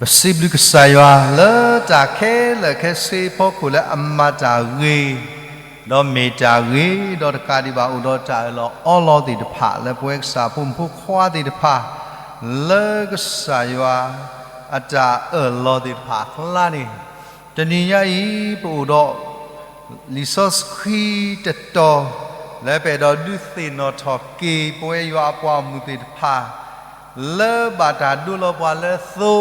ပစံးဘျုးကစၢ်ယွၤလၢတၢ်ခဲလၢာ်ခဲဆ့အဖီခိၣ်လၢအမၤတၢ်ဂ့ၤ, ဒီးမ့ၢ်တၢ်ဂ့ၤ, ဒီးတကးဒံးဘၣ်အိၣ်ဒီးတၢ်အၢၣ်လီၤအီလီၤသ့ၣ်တဖၣ် လၢပဝဲကစၢ်ဖိမုၣ်ဖိခွါသ့ၣ်တဖၣ် လၢကစၢ်ယွၤအတၢ်အၢၣ်လီၤသ့ၣ်တဖၣ်အကျါန့ၣ်, တနံၤညါအံၤ ပအိၣ်ဒီး လံာ်စီဆှံတတီၤ လၢပအဲၣ်ဒိးဒုးသ့ၣ်နီၣ်ထီၣ်က့ၤ ပဝဲယွၤအပှၤဂီၢ်မုၢ်သ့ၣ်တဖၣ် လၢဘၣ်တၢ်ဒိလီၤပှၤလၢသိ,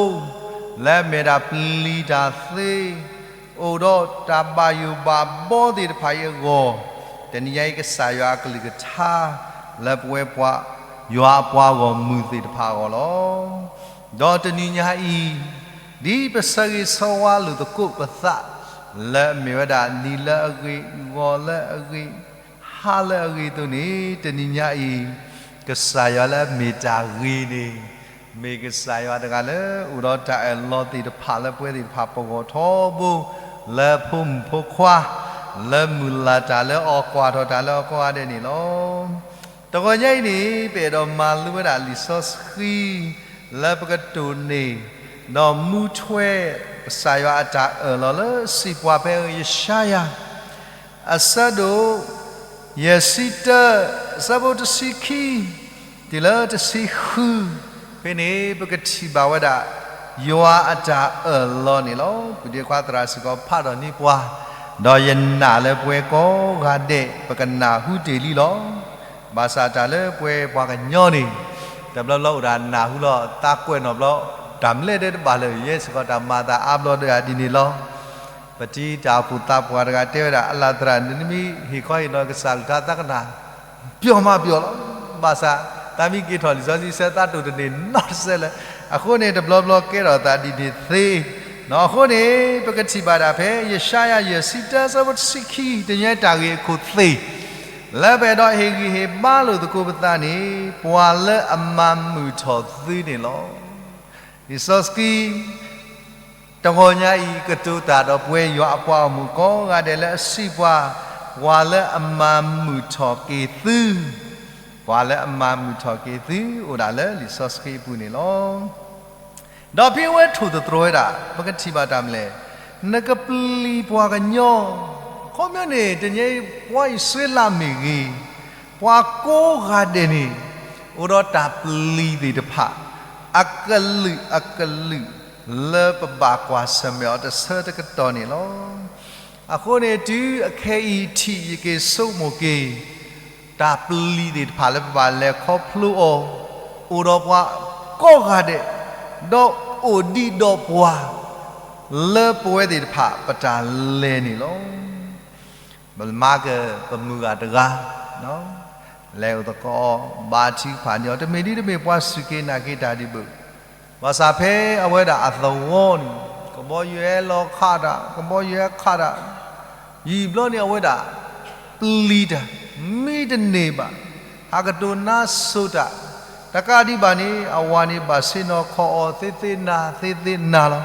လၢအမ့ၢ်ဒၣ်ပျံၤတၢ်သ့, အိၣ်ဒီးတၢ်ဘၣ်ယိၣ်ဘၣ်ဘီသ့ၣ်တဖၣ်အံၤအဂီၢ်, တနံၤညါအံၤကစၢ်ယွၤအကလုၢ်ကထါ လၢပဝဲပှၤ ယွၤအပှၤဂီၢ်မုၢ်သ့ၣ်တဖၣ်အဂီၢ်လီၤ. ဒီးတနံၤညါအံၤ ဒ်ပဆၢဂ့ၤဆၢဝါလိာ်သကိးပသး လၢအမ့ၢ်ဝဲဒၣ်နံၤလၢအဂ့ၤ, ဂီၤလၢအဂ့ၤ, ဟါလၢအဂ့ၤအသိးန့ၣ်, တနံၤညါအံၤ ကစၢ်ယွၤလၢအမ့ၢ်တၢ်ဂ့ၤန့ၣ်, မ့ၢ်ကစၢ်ယွၤတဂၤလၢအိၣ်ဒီးတၢ်အၢၣ်လီၤသ့ၣ်တဖၣ်လၢပဝဲသ့ၣ်တဖၣ်ပဂီၢ်ထီဘိ, လၢဖိမုၣ်ဖိခွါ, လၢမုၢ်လၢ်တၢ်လၢအီၤကွၢ်ထီၣ်တၢ်လၢအီၤကိးဂၤဒဲးန့ၣ်လီၤ. တဂီၤညါအံၤန့ၣ် ပအဲၣ်ဒိးမၤလိဝဲဒၣ်လံာ်စီဆှံ လၢပကတိၢ်န့ၢ် ဒီးမူထွဲ ကစၢ်ယွၤအတၢ်အၢၣ်လီၤလၢစံးပှၤဖဲ ယၡါယၤ အဆၢဒိၣ် ယဲၢ်ဆံတၢ အဆၢဖိတဆံခံ တုၤလၢတဆံဃု, ဖဲန့ၣ် ပကထံၣ်ဘၣ်ဝဲဒၣ် ယွၤအတၢ်အၢၣ်လီၤန့ၣ်လီၤ. ပုၢ်ဒ့ခွါသရၣ်စ့ၢ်ကီးဖးထီၣ်န့ၢ်ပှၤ, ဒီးယနာ်လၢပဝဲကိးဂၤဒဲး ပကနၢ်ဟူတ့ၢ်လံလီၤ. ဘၣ်ဆၣ်တၢ်လၢပဝဲပှၤကညီန့ၣ် တဘျီဘျီအိၣ်ဒၣ်နၢ်ဟူလီၤ သးကွဲးနီၣ်ဘျီ, တၢ်မလဲၣ်ဒဲးတဘၣ်လၢၤ ယဲစ့ၢ်ကီးတၢ်မၤအသးအါဘျီဒီးဒ်န့ၣ်လီၤ. ပတံၤတၢ်အိၣ်ဖှိၣ်သးပှၢ်တဂၤတဲဝဲဒၣ် အလၢ်သရၣ် နမ့ၢ်ဟ့ၣ်ခီဟ့ၣ်နီၤကစၢ်ကလုၢ်ကထါသးကနၣ် ပျော်မးပျော်လီၤ. ဘၣ်ဆၣ် တၢ်မ့ၢ်က့ၤထီၣ်လံာ်စီဆှံဆၢသးတိၢ်တန့ၢ်နီတစဲးလၢၤ. အဃိန့ၣ် တဘျီဘျီကဲထီၣ်သးဒ်န့ၣ်သ့. အဃိန့ၣ် ပကထံၣ်ဘၣ်ဒၣ်ဖဲ ယၡါယၤ ယဲၢ်ဆံတၢ အဆၢဖိတဆံခံ တနံၤညါတၢ်ဂ့ၢ်အခိၣ်သ့ၣ် လၢပအဲၣ်ဒိးဟ့ၣ်ဂံၢ်ဟ့ၣ်ဘါလိာ်သကိးပသးန့ၣ် ပှၤလၢအမၤမုာ်ထီၣ်သုန့ၣ်လီၤ. လံာ်စီဆှံ တဂီၤညါအံၤ ကတိၤတၢ်ဒီးပဝဲယွၤအပှၤဂီၢ်မုၢ်ကိးဂၤဒဲး လၢအစံးပှၤ, ပှၤလၢအမၤမုာ်ထီၣ်က့ၤသု, ပှၤလၢအမၤမုာ်ထီၣ်က့ၤသု အိၣ်ဒၣ်လၢလံာ်စီဆှံအပူၤန့ၣ်လီၤ. ဒီးဖဲအဝဲထိၣ်သတြီၤဝဲဒၣ် ပကထံၣ်ဘၣ်တၢ်မနုၤလဲၣ်, နကပျံၤပှၤကညီ, ခီပညီန့ၣ် တနံၤအံၤ ပှၤအံၣ်စရ့လးမ့ၢ်ဂ့ၤ, ပှၤကိးဂၤဒဲးန့ၣ် အိၣ်ဒီးတၢ်ပျံၤသ့ၣ်တဖၣ် အကလုာ်အကလုာ် လၢပဘၣ်ကွၢ်ဆၢၣ်မဲာ်အီၤတဆၢတကတီၢ်န့ၣ်လီၤ. အဃိန့ၣ် တုၤအခဲအံၤထံး ယက့ၤဆိကမိၣ်က့ၤ တၢ်ပျံၤသ့ၣ်တဖၣ်လၢပဘၣ်လဲၤခီဖျိအီၤ, အိၣ်ဒီးပှၤကိးဂၤဒဲး, ဒီးအိၣ်ဒံးဒီးပှၤ လၢပဝဲသ့ၣ်တဖၣ်ပတၢ်လဲၤန့ၣ်လီၤ. ပမၤက့ၤပမုၢ်ဂၤတဂၤ လဲၤအိၣ်သကိး ဘါထုကဖၣ်န့ၢ်အီၤ တမ့ၢ်ဒ်တမ့ၢ်ပှၤစူၢ်က့ၤနာ်က့ၤတၢ်ဒံးဘၣ်. ဘၣ်ဆၣ်ဖဲအဝဲဒၣ်အသဝီန့ၣ် ကဘီယူၤဟဲလီၤခးတၢ်, ကဘီယူၤဟဲခးတၢ်, ယံာ်ဘျီန့ၣ်အဝဲဒၣ် ပျံၤတၢ်, မံတန့ၢ်ဘၣ်, ဟးကတိၤနါစိၤတၢ်, တကးဒံးဘၣ်န့ၣ် အဝၤန့ၣ်ဘၣ်ဆ့ၣ်နီၤခီအီၤ သ့သ့နၤ သ့သ့နၤလီ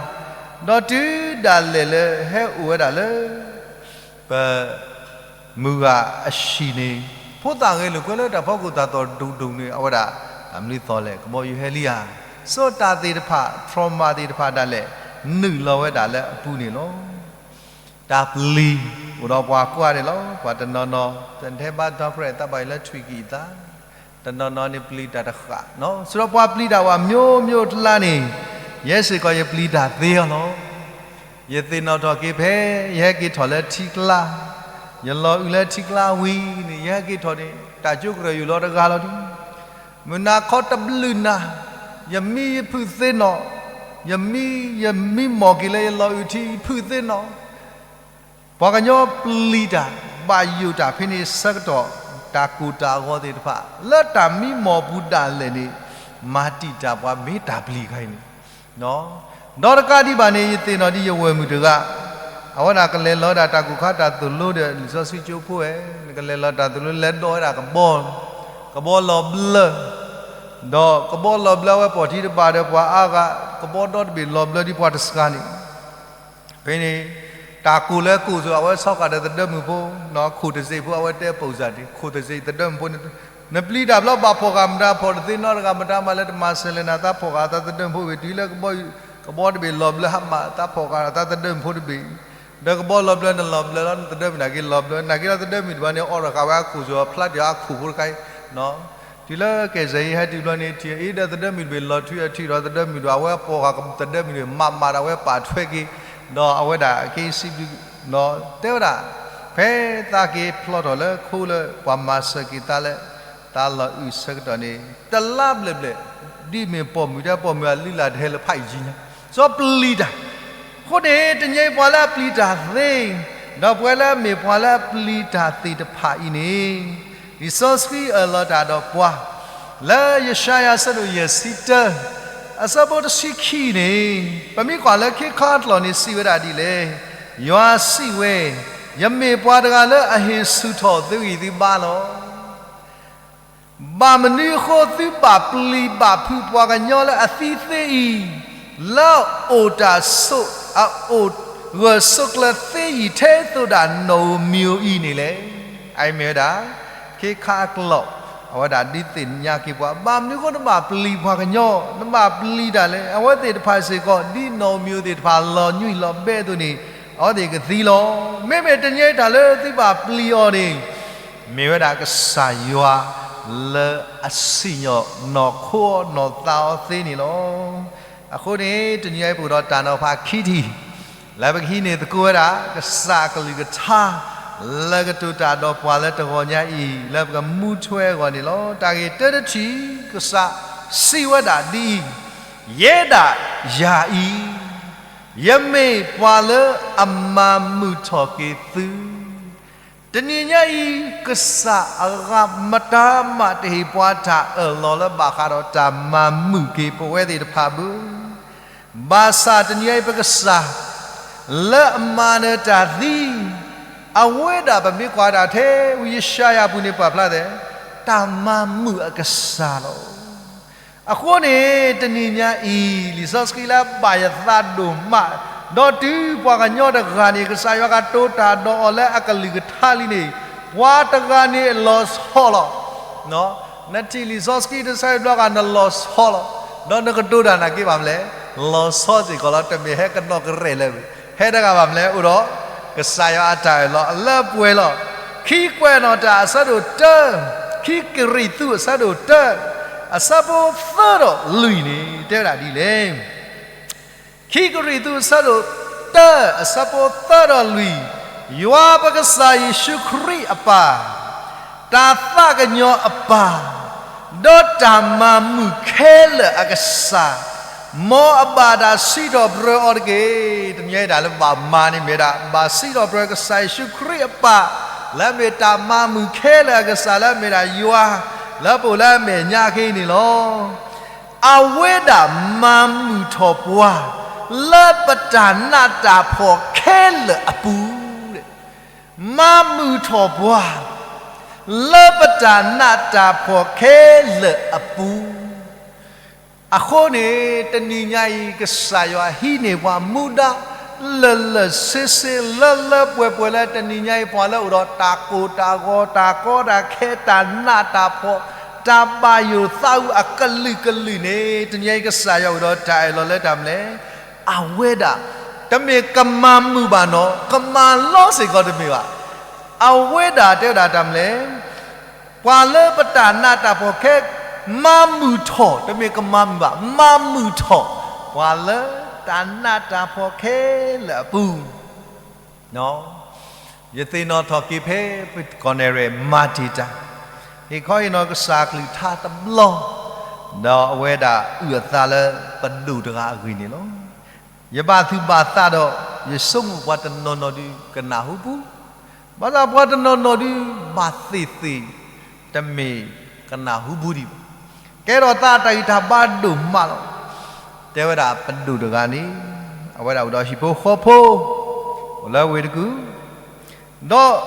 ၤ. ဒီးတုၤဒၣ်လဲာ်လၢဟဲအိၣ်ဝဲဒၣ်လၢ ပ မုၢ်ဂၤအဟံၣ်န့ၣ် ဖိသၣ်ဂဲၤလိာ်ကွဲလၢတၢ်ဖီခိၣ်တၢ်သီၣ်ဒူၣ်ဒူၣ်န့ၣ် အဝဲဒၣ် တၢ်မနုၤသီၣ်လဲၣ် ကဘီယူၤဟဲလံဧါ. စီၤတၢ်သ့ၣ်တဖၣ် trauma သ့ၣ်တဖၣ်ဒၣ်လဲာ် နုာ်လီၤဝဲဒၣ်လၢအပူၤန့ၣ်လီၤ. တၢ်ပျံၤ အိၣ်ဒီးပှၤကိးဂၤဒဲးလီၤ. ပှၤတနီၤနီၤ တဟဲဘါ doctorate သးဘၣ်ယိၣ်လၢထွံၣ်ကံၢ်သး, တနီၤနီၤန့ၣ်ပျံၤတၢ်တဃၣ်, စံးဒီးပှၤပျံၤတၢ်ဝဲ မျိုးမျိုး တလါန့ၣ်, ယဲစ့ၢ်ကီးယပျံၤတၢ်သ့အီၤလီၤ. ယသ့ၣ်နီၣ်ထီၣ်က့ၤဖဲ ယဟဲက့ၤထီၣ်လၢထံကျါ, ယလီၤအုးလၢထံကျါဝံၤန့ၣ် ယဟဲက့ၤထီၣ်န့ၣ် တၢ်ကၠိကရၢၢ်ယိာ်လီၤတဂၤလီၤဒုး, မုၢ်နၤခီတဘျုးနၤ, ယမံယဖုၣ်သ့နီၣ်, ယမံယမံမီၢ်က့ၤလၢယလီၤအုးထံယဖုၣ်သ့နီၣ်. ပှၤကညီပျံၤတၢ် ဘၣ်ယိၣ်တၢ်ဖဲန့ၣ်ဆၢကတီၢ် တၢ်ကိၢ်တၢ်ဂီၤသ့ၣ်တဖၣ် လၢတၢ်မံမီၢ်ပူၤဒၣ်လဲာ်န့ၣ် မၤတံာ်တာ်ပှၤမ့ၢ်တၢ်ပျံၤခါအံၤန့ၣ် ဒီးတကးဒံးဘၣ်န့ၣ် ယသ့ၣ်နီၣ်ဒ်ယဝဲၢ်မုၣ်တဂၤ, အဝဲဒၣ်ကလဲၤလီၤဝဲဒၣ်တၢ်ကူၣ်ခါတၢ်သိၣ်လိဒီး လံာ်စီဆှံကၠိဖိဝဲ, နကလဲၤလီၤတၢ်သိၣ်လိ လဲၤဒိးဝဲဒၣ်ကဘီ, ကဘီလီၤဘျၢ, ဒီးကဘီလီၤဘျၢဝဲပိာ်ထံတဘၣ်ဒီးပှၤအါဂၤ, ကဘီဒီတဘ့ၣ်လီၤဘျၢဒ်ပှၤတစှၤန့ၣ် ဖဲန့ၣ် တၢ်ကိၢ်လၢကိၢ်ဆိး အဝဲဆီဃာ်ဒီးသဒၢမုၣ်ဖိ, ခိၣ်တစ့းဖိ အဝဲတဲပိာ်စၢ်န့ၣ် ခိၣ်တစ့းသဒၢမုၣ်ဖိန့ၣ်, နပျံၤတၢ်ဘျီဘၣ်ဖီၣ်ဃာ်မတၤ ဖီၣ်တသ့နီတဂၤ မတၤမၤလၢတမၤစၢၤလဲၣ်နၤ သးဖီၣ်ဃာ်သးသဒၢမုၣ်ဖိဝံၤ တုၤလၢကဘီယူၤ ကဘီတဘ့ၣ်လီၤဘျၢ ဟးမၤတၢ်ဖီၣ်ဃာ်ဒီးတၢ်သဒၢမုၣ်ဖိတဘ့ၣ်, ဒီးကဘီလီၤဘျၢ နလီၤဘျၢလီၤ နသဒၢမုၣ်နာ်က့လီၤဘျၢ နာ်က့ဒီးသဒၢမုၣ်တဘၣ်န့ၣ် အိးထီၣ်ဃာ်ဝဲအခိၣ်စ့ၢ်ကီး ဖျါတ့ၢ်အခိၣ်ဖိတခါအံၤ, တုၤလၢကဲစဲအံၤဟဲတုၤဘျီန့ၣ် ထံၣ်အံၤဒီးသဒၢမုၣ်တဘ့ၣ်လီၤထွံအထံၣ်ဒီးသဒၢမုၣ်တဘ့ၣ် အဝဲပိာ်ဃာ်သဒၢမုၣ်တဘ့ၣ် မၤမၤဒီးအဝဲပာ်ထွဲက့ၤ, ဒီးအဝဲဒၣ်က့ၤစံးဘျုး တဲဝဲဒၣ်, ဖဲသးက့ၤဖျီထီၣ်လၢခိလၢပှၤမၤစၢၤက့ၤသးလၢ တၢ်လီၢ်အုၣ်ဆၢကတီၢ်န့ၣ် တလါဘျဲၣ်ဘျဲၣ်, ဒ်မ့ၢ်ပိာ်မုၣ်တဲပိာ်မုၣ်အလုၢ်အလၢ် တဟဲလၢၤဖးယံၤညါ, စီၤပျံၤတၢ်. အဃိန့ၣ် တနံၤအံၤပှၤလၢအပျံၤတၢ်သ့, ဒီးပဝဲလၢအမ့ၢ်ပှၤလၢအပျံၤတၢ်သ့ၣ်တဖၣ်အံၤန့ၣ်, လံာ်စီဆှံအၢၣ်လီၤတၢ်ဒီးပှၤ လၢယၡါယၤအဆၢဒိၣ်ယဲၢ်ဆံတၢ အဆၢဖိတဆံခံန့ၣ်, ပမ့ၢ်ကွၢ်လၢခံခါအကျိာ်န့ၣ် စံးဝဲဒၣ်ဒ်လဲၣ်, ယွၤစံးဝဲ, ယမ့ၢ်ပှၤတဂၤလၢအဟ့ၣ်ဆူၣ်ထီၣ်သုဂံၢ်သုဘါလီၤ. ဘၣ်မနုၤအဃိသုဘၣ်ပျံၤဘၣ်ဖုးပှၤကညီလၢအသံသ့အံၤ, လၢအအိၣ်တၢ်ဆိးအအိၣ်ဂၢၢ်ဆိးကျၢၤသ့ယံာ်ထဲသိးဒၣ်နီၣ်ဧိၤမံၤဧိၤအံၤန့ၣ်လဲၣ်. အအံၤမ့ၢ်ဝဲဒၣ် ခ့ခါအကျိာ်, အဝဲဒၣ်ဒုးသ့ၣ်ညါက့ၤပှၤ ဘၣ်မနုၤအဃိနဘၣ်ပျံၤပှၤကညီ, နဘၣ်ပျံၤတၢ်လဲၣ်. အဝဲသ့ၣ်တဖၣ်စ့ၢ်ကီး ဒ်နီၣ်ဧိၤမံၤဧိၤသ့ၣ်တဖၣ်လီၤညွံးလီၤဘဲအသိးန့ၣ်, အဝဲသ့ၣ်ကသံလီၤ. မ့မ့ၢ်တနံၤအံၤတၢ်လၢသုဘၣ်ပျံၤအီၤန့ၣ် မ့ၢ်ဝဲဒၣ်ကစၢ်ယွၤလၢအစံၣ်ညီၣ်နီၢ်ခိအီၤနီၢ်သးအီၤသ့န့ၣ်လီၤ. အဃိန့ၣ် တနံၤအံၤပအိၣ်ဒီးတၢ်နီၤဖးခံထံၣ် လၢပကဟံးန့ၢ်သကိးဝဲဒၣ် ကစၢ်အကလုၢ်ကထါ လၢကတိၤတၢ်ဒီးပှၤလၢတဂီၤညါအံၤ လၢပကမူထွဲအဂီၢ်န့ၣ်လီၤ. တၢ်ဂ့ၢ်တၢတထံၣ် ကစၢ်စံးဝဲဒၣ်ဒ်အံၤ, ယဲဒၣ်ယၤအံၤ ယမ့ၢ်ပှၤလၢအမၤမုာ်ထီၣ်က့ၤသု တနံၤညါအံၤ ကစၢ်အဂၤမတၤမးတဟ့ၣ်ပှၤတၢ်အၢၣ်လီၤလၢဘၣ်ဃးဒီးတၢ်မၤမုာ်က့ၤပဝဲသ့ၣ်တဖၣ်ဘၣ်. ဘၣ်ဆၣ်တနံၤအံၤပကစၢ် လၢအမၤနၢၤတၢ်သံ အဝဲဒၣ်ပမ့ၢ်ကွၢ်ဒၣ်ထဲဝံယၡါယၤပူၤန့ၣ်ပာ်ဖျါသ့ၣ် တၢ်မၤမုာ်အကစၢ်လီၤ. အဃိန့ၣ် တနံၤညါအံၤ လံာ်စီဆှံလၢဘၣ်ယသးဒိၣ်မး, ဒီးတုၤပှၤကညီတဂၤန့ၣ် ကစၢ်ယွၤကတိၤတၢ်ဒီးအီၤလၢအကလုၢ်ကထါလံန့ၣ်, ပှၤတဂၤန့ၣ်အလီၤဆီလီၤ. နထံၣ်လံာ်စီဆှံတဆၢအံၤဘျီဂၤနလီၤဆီလီၤ, ဒီးနကတိၤတၢ်နာ်က့ဘၣ်မနုၤလဲၣ်, လီၤဆီစ့ၢ်ကီးလီၤ, တမ့ၢ်ဟဲကနီၣ်ကရဲၣ်လၢၤ, ဟဲတဂၤဘၣ်မနုၤလဲၣ်, အိၣ်ဒီးကစၢ်ယွၤအတၢ်အၢၣ်လီၤအလၢပှဲၤလီၤ. ခံကွဲးနီၣ်တၢ်အဆၢဒိၣ်တၢ, ခံကရံၣ်သူးအဆၢဒိၣ်တၢ, အဆၢဖိသၢဒီးလွံၢ်န့ၣ် တဲဝဲဒၣ်ဒ်လဲၣ်. ခံကရံၣ်သူးအဆၢဒိၣ်တၢ အဆၢဖိသၢဒီးလွံၢ်, ယွၤပကစၢ်ယ့ၣ်ၡူးခရံာ်အပၢ်, တၢ်သးကညီၤအပၢ်, ဒီးတၢ်မၤမုာ်ခဲလၢာ်အကစၢ်, မ်အဘၣ်တၢ်စံးထီၣ်ပတြၢၤအီၤတက့ၢ်. တနံၤအံၤဒၣ်လၢဘၣ်မၤန့ၣ်မ့ၢ်ဒၣ် ဘၣ်စံးထီၣ်ပတြၢၤကစၢ်ယ့ၣ်ၡူးခရံာ်အပၢ်, လၢအမ့ၢ်တၢ်မၤမုာ်ခဲလၢာ်အကစၢ် လၢအမ့ၢ်ဒၣ်ယွၤ, လၢပအိၣ်လၢအမဲာ်ညါခဲအံၤန့ၣ်လီၤ. အဝဲဒၣ်မၤမုာ်ထီၣ်ပှၤ လၢပတၢ်နးတၢ်ဖှီၣ်ခဲလၢာ်အပူၤ, မၤမုာ်ထီၣ်ပှၤ လၢပတၢ်နးတၢ်ဖှီၣ်ခဲလၢာ်အပူၤ. အဃိန့ၣ် တနံၤညါအံၤ ကစၢ်ယွၤဟံးန့ၢ်ပှၤမူဒါ လၢာ်လၢာ်ဆ့ဆ့ လၢလၢပှဲၤပှဲၤလၢတနံၤညါအံၤ ပှၤလၢအိၣ်ဒီးတၢ်ကိၢ်တၢ်ဂီၤ တၢ်ကီတၢ်ခဲ တၢ်နးတၢ်ဖှီၣ် တၢ်ဘၣ်ယိၣ်သးအုးအကလုာ်ကလုာ်န့ၣ် တနံၤညါအံၤ ကစၢ်ယွၤအိၣ်ဒီးတၢ်အၢၣ်လီၤလၢတၢ်မနုၤလဲၣ်. အဝဲဒၣ် တမ့ၢ်ကမၤမုာ်ဘၣ်နီၢ်, ကမၤလီၤစ့ၢ်ကီးတမ့ၢ်ဘၣ်. အဝဲဒၣ်တဲဝဲဒၣ်တၢ်မနုၤလဲၣ်. ပှၤလၢပတၢ်နးတၢ်ဖှီၣ်ခဲ မၤမုာ်ထီၣ်, တမ့ၢ်ကမၤမုာ်ဘၣ်, မၤမုာ်ထီၣ် ပှၤလၢတၢ်နးတၢ်ဖှီၣ်ခဲလၢာ်အပူၤ. ယသ့ၣ်နီၣ်ထီၣ်က့ၤဖဲ ပကီၢ်နဲၣ်ရဲၣ်မၤတ့ၢ်တၢ်, ဟ့ၣ်ခီဟ့ၣ်နီၤကစၢ်အကလုၢ်ကထါတဘျီ, ဒီးအဝဲဒၣ်အုၣ်အသးလၢပဒိၣ်တဂၤအဂ့ၢ်န့ၣ်လီၤ. ယဘၣ်သူၣ်ဘၣ်သးဒီး ယဆိကမိၣ်ပှၤတနီၤနီၤဒုးကနၢ်ဟူပူၤ, ဘၣ်ဆၣ်ပှၤတနီၤနီၤဒုး ဘၣ်သ့ၣ်သ့ၣ် တမ့ၢ်ကနၢ်ဟူပူၤဒံးဘၣ်. ကဲထီၣ်သးတၢ်ဂံၢ်တၢ်ဘါဒိၣ်မးလီၤ. တဲဝဲဒၣ်ပဒိၣ်တဂၤန့ၣ် အဝဲဒၣ်အိၣ်ဒီးဟံၣ်ဖိဃီဖိ အိၣ်လၢဝ့ၢ်တကူၣ်, ဒီး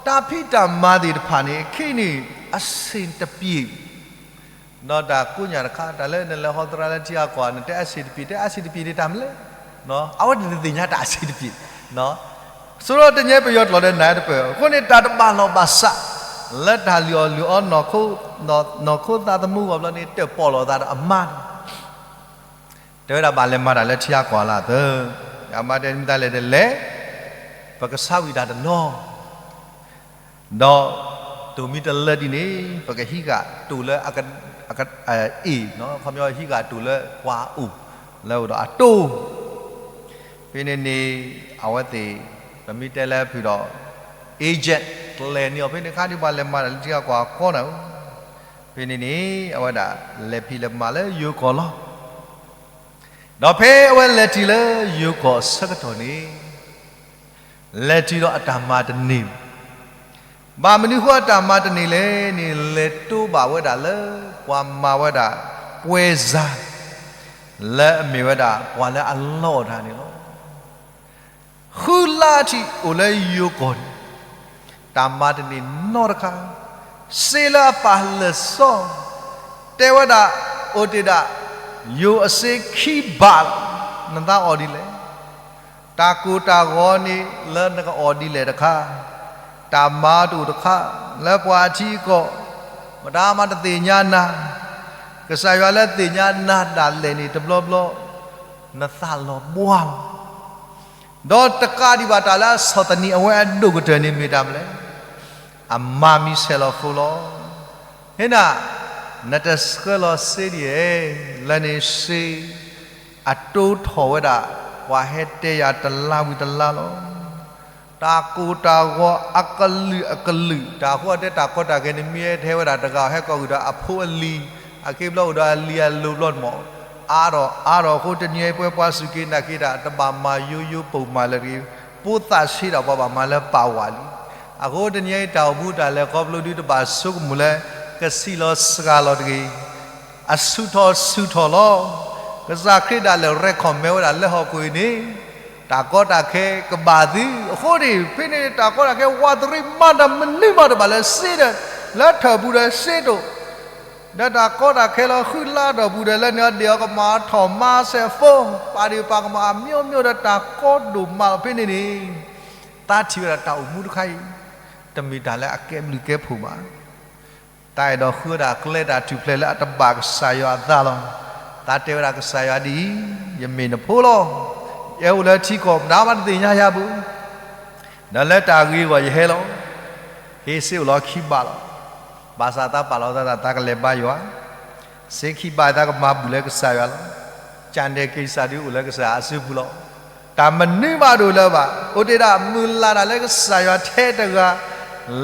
တၢ်ဖံးတၢ်မၤသ့ၣ်တဖၣ်န့ၣ် အဆ့ၣ်တပျ့ၤ ဒီးတၢ်ကိးညၣ်တခါ တၢ်လၢနလဲၤဟီသရၣ်လၢထံအကီၢ် နတဲအဆ့ၣ်တပျ့ၤ တဲအဆ့ၣ်တပျ့ၤန့ၣ်တၢ်မနုၤလဲၣ်. အဝဲသ့ၣ်တသ့ၣ်ညါတၢ်အဆ့ၣ်တပျ့ၤ. ဆိဒီးတညဲပယီၤကျိာ်ဒီးနၢ်တပၢၢ်, အဃိန့ၣ်တၢ်တဘၣ်လီၢ်ဘၣ်စး လၢတၢ်လုၢ်အီၣ်လုၢ်အီ နီၢ်ခိသးသမူဂီၢ်ဘျီန့ၣ် တၢၣ်ပီၣ်လိာ်သးဒီးအမါန့ၣ် တဲဝဲဒၣ်ဘၣ်လဲၤမၤတၢ်လၢထံဂၤကီၢ်ဂၤလၢအသၢ, အမါတဲမ့ၢ်သးလဲၤတလဲၤ, ပကဆါဝံၤတၢ်တနီၤ, ဒီးတိၢ်မံတလၢဒ်န့ၣ် ပကဟံးဃာ်တိၢ်လၢ အ့ၣ်, ခီပညီဟံးဃာ်တိၢ်လၢပှၤအိၣ်, လၢအိၣ်ဒီးအတိၢ်, ဖဲန့ၣ်န့ၣ် အဝဲသ့ၣ် ပမ့ၢ်တဲလၢဖုၣ်ဒီး agent ကျဲၤန့ၢ်အီၤ ဖဲန့ၣ်ခါဒ်ပှၤလဲၤမၤတၢ်လၢထံဂၤကီၢ်ဂၤကီနၤဧၢ, ဖဲန့ၣ်န့ၣ် အဝဲဒၣ်လဲၤဖံးလဲၤမၤလၢယိၤကီၢ်လီၤ. ဒီးဖဲအဝဲလဲၤတုၤလၢယိၤကီၢ်အဆၢကတီၢ်န့ၣ် လဲၤတုၤဒီးအတၢ်မၤတန့ၢ်, ဘၣ်မနုၤဃိအတၢ်မၤတန့ၢ်လဲၣ်န့ၣ် လဲၤတိဘၣ်ဝဲဒၣ်လၢပှၤမၤဝဲဒၣ် ပွဲစား လၢအမ့ၢ်ဝဲဒၣ်ပှၤလၢအလီအီၣ်တၢ်န့ၣ်လီၤ. ဃုလါထံၣ်အိၣ်လၢယိၤကီၢ်န့ၣ် တၢ်မၤတန့ၢ်နီတခါ, စ့လၢအပာ်လၢာ်စီ တဲဝဲဒၣ် အိၣ်တ့ၢ်ဒၣ် ယိၤအစ့ခံဘးလီၤ. နသးအီၣ်ဒ်လဲၣ်. တၢ်ကိၢ်တၢ်ဂီၤန့ၣ်လၢနကအီၣ်ဒ်လဲၣ်တခါ, တၢ်မၤတအိၣ်တခါ လၢပှၤအထံအကီၢ်, မတၤမၤတသ့ၣ်ညါနၤ, ကစၢ်ယွၤလၢသ့ၣ်ညါနၤဒၣ်လဲာ်န့ၣ် တဘျီဘျီ နသးလီၤဘှါလီၤ. ဒီးတကးဒံးဘၣ်တၢ်လၢအဆီၣ်သနံးအဝဲအဒိၣ်ကတၢၢ်န့ၣ်မ့ၢ်တၢ်မနုၤလဲၣ်. အမၤမံၤဆဲးလီၤဖိလီၤ. ဟ့ၣ်နၤ, နတဆှၢလီၤစ့ဒ်လဲၣ်, လၢန့ၣ်စ့ အတိထီၣ်ဝဲဒၣ် ပှၤဟဲတဲယၤတလါဝံၤတလါလီၤ. တၢ်ကိၢ်တၢ်ဂီၤအကလုာ်အကလုာ်, တၢ်ဃိအတဲတၢ်ကီတၢ်ခဲန့ၣ် မ့ၢ်ဟဲထဲဝဲဒၣ်တဂၤ ဟဲကိးဂၤဒီးအဖိအလံၤ, အက့ဘျီအိၣ်ဒီးအလံၤအလိၤဘျီန့ၣ်မး, အါထီၣ်အါထီၣ်အဃိ တနံၤအံၤပဝဲပှၤစူၢ်က့ၤနာ်က့ၤတၢ် တဘၣ်မၤယိယိပိာ်မးလၢၤတဂ့ၤ, ပိသၣ်ဆ့ဒီးပှၤဘၣ်မၤလၢပာ်ဝးလံ. အဃိတနံၤအံၤတၢ်အိၣ်မူတၢ်လဲၤခီဖျိဒုတဘၣ်ဆိကမိၣ်လၢ ကဆံးလီၤစှၤလီၤတဂ့ၤ အဆူၣ်ထီၣ်ဆူၣ်ထီၣ်လီၤ. ကစၢ်ခရံာ်ဒၣ်လဲာ် recommend ဝဲဒၣ်လၢဟီၣ်ခိၣ်အံၤန့ၣ် တၢ်ကီတၢ်ခဲကဘၣ်သု, အဃိန့ၣ် ဖဲန့ၣ်တၢ်ကီတၢ်ခဲဝးတရံးမၤတၢ်မနုၤမးတဘၣ်လၢစ့ဒီး လၢထၢၣ်ပူၤဒီးစ့တအိၣ်, ဒီးတၢ်ကီတၢ်ခဲလီၤဃုလါဒီးပူၤဒီး လၢန့ၣ်အီၤဒ့ၣ်အီၤကမၤထီၣ်မၤစဲးဖိ, ပာ်ဒ့ၣ်ပာ်ကမၣ်အမျိုးမျိုးဒီးတၢ်ကီဒိၣ်မးလီၤ. ဖဲန့ၣ်န့ၣ် သးထံၣ်ဝဲဒၣ်တၢ်အိၣ်မူတခါအံၤ တမ့ၢ်တၢ်လၢအကဲဘျုးကဲဖှိၣ်ဘၣ်. သးအဲၣ်ဒိးဃုဝဲဒၣ်ကျဲတၢ်ထူၣ်ဖျဲးလၢအတဘၣ်ကစၢ်ယွၤအသးလီၤ. သးတဲဝဲဒၣ်ကစၢ်ယွၤဒ်အံၤ, ယမ့ၢ်နဖိလီၤ. ယဟဲအိၣ်လၢထံကီၢ် မတၤမးတသ့ၣ်ညါယၤဘၣ်. ဒီးလၢတၢ်ဂ့ၤအဂီၢ်ယဟဲလီၤ. ဟ့ၣ်စ့အိၣ်လီၤခံဘးလီၤ. ဘၣ်ဆၣ်သးပာ်လီၤသးဒၣ်သးကလဲၤဘါယွၤ စ့ခံဘးသးကမၤဘူၣ်လၢကစၢ်ယွၤလီၤ. ကၢ်ဒဲးက့ၤစၢ်ဒုးအိၣ်လၢကစၢ်အစုပူၤလီၤ. တၢ်မနုၤမးတအိၣ်လၢၤဘၣ်. အိၣ်တ့ၢ်ဒၣ်မုၢ်လၢ်တၢ်လၢကစၢ်ယွၤထဲတဂၤ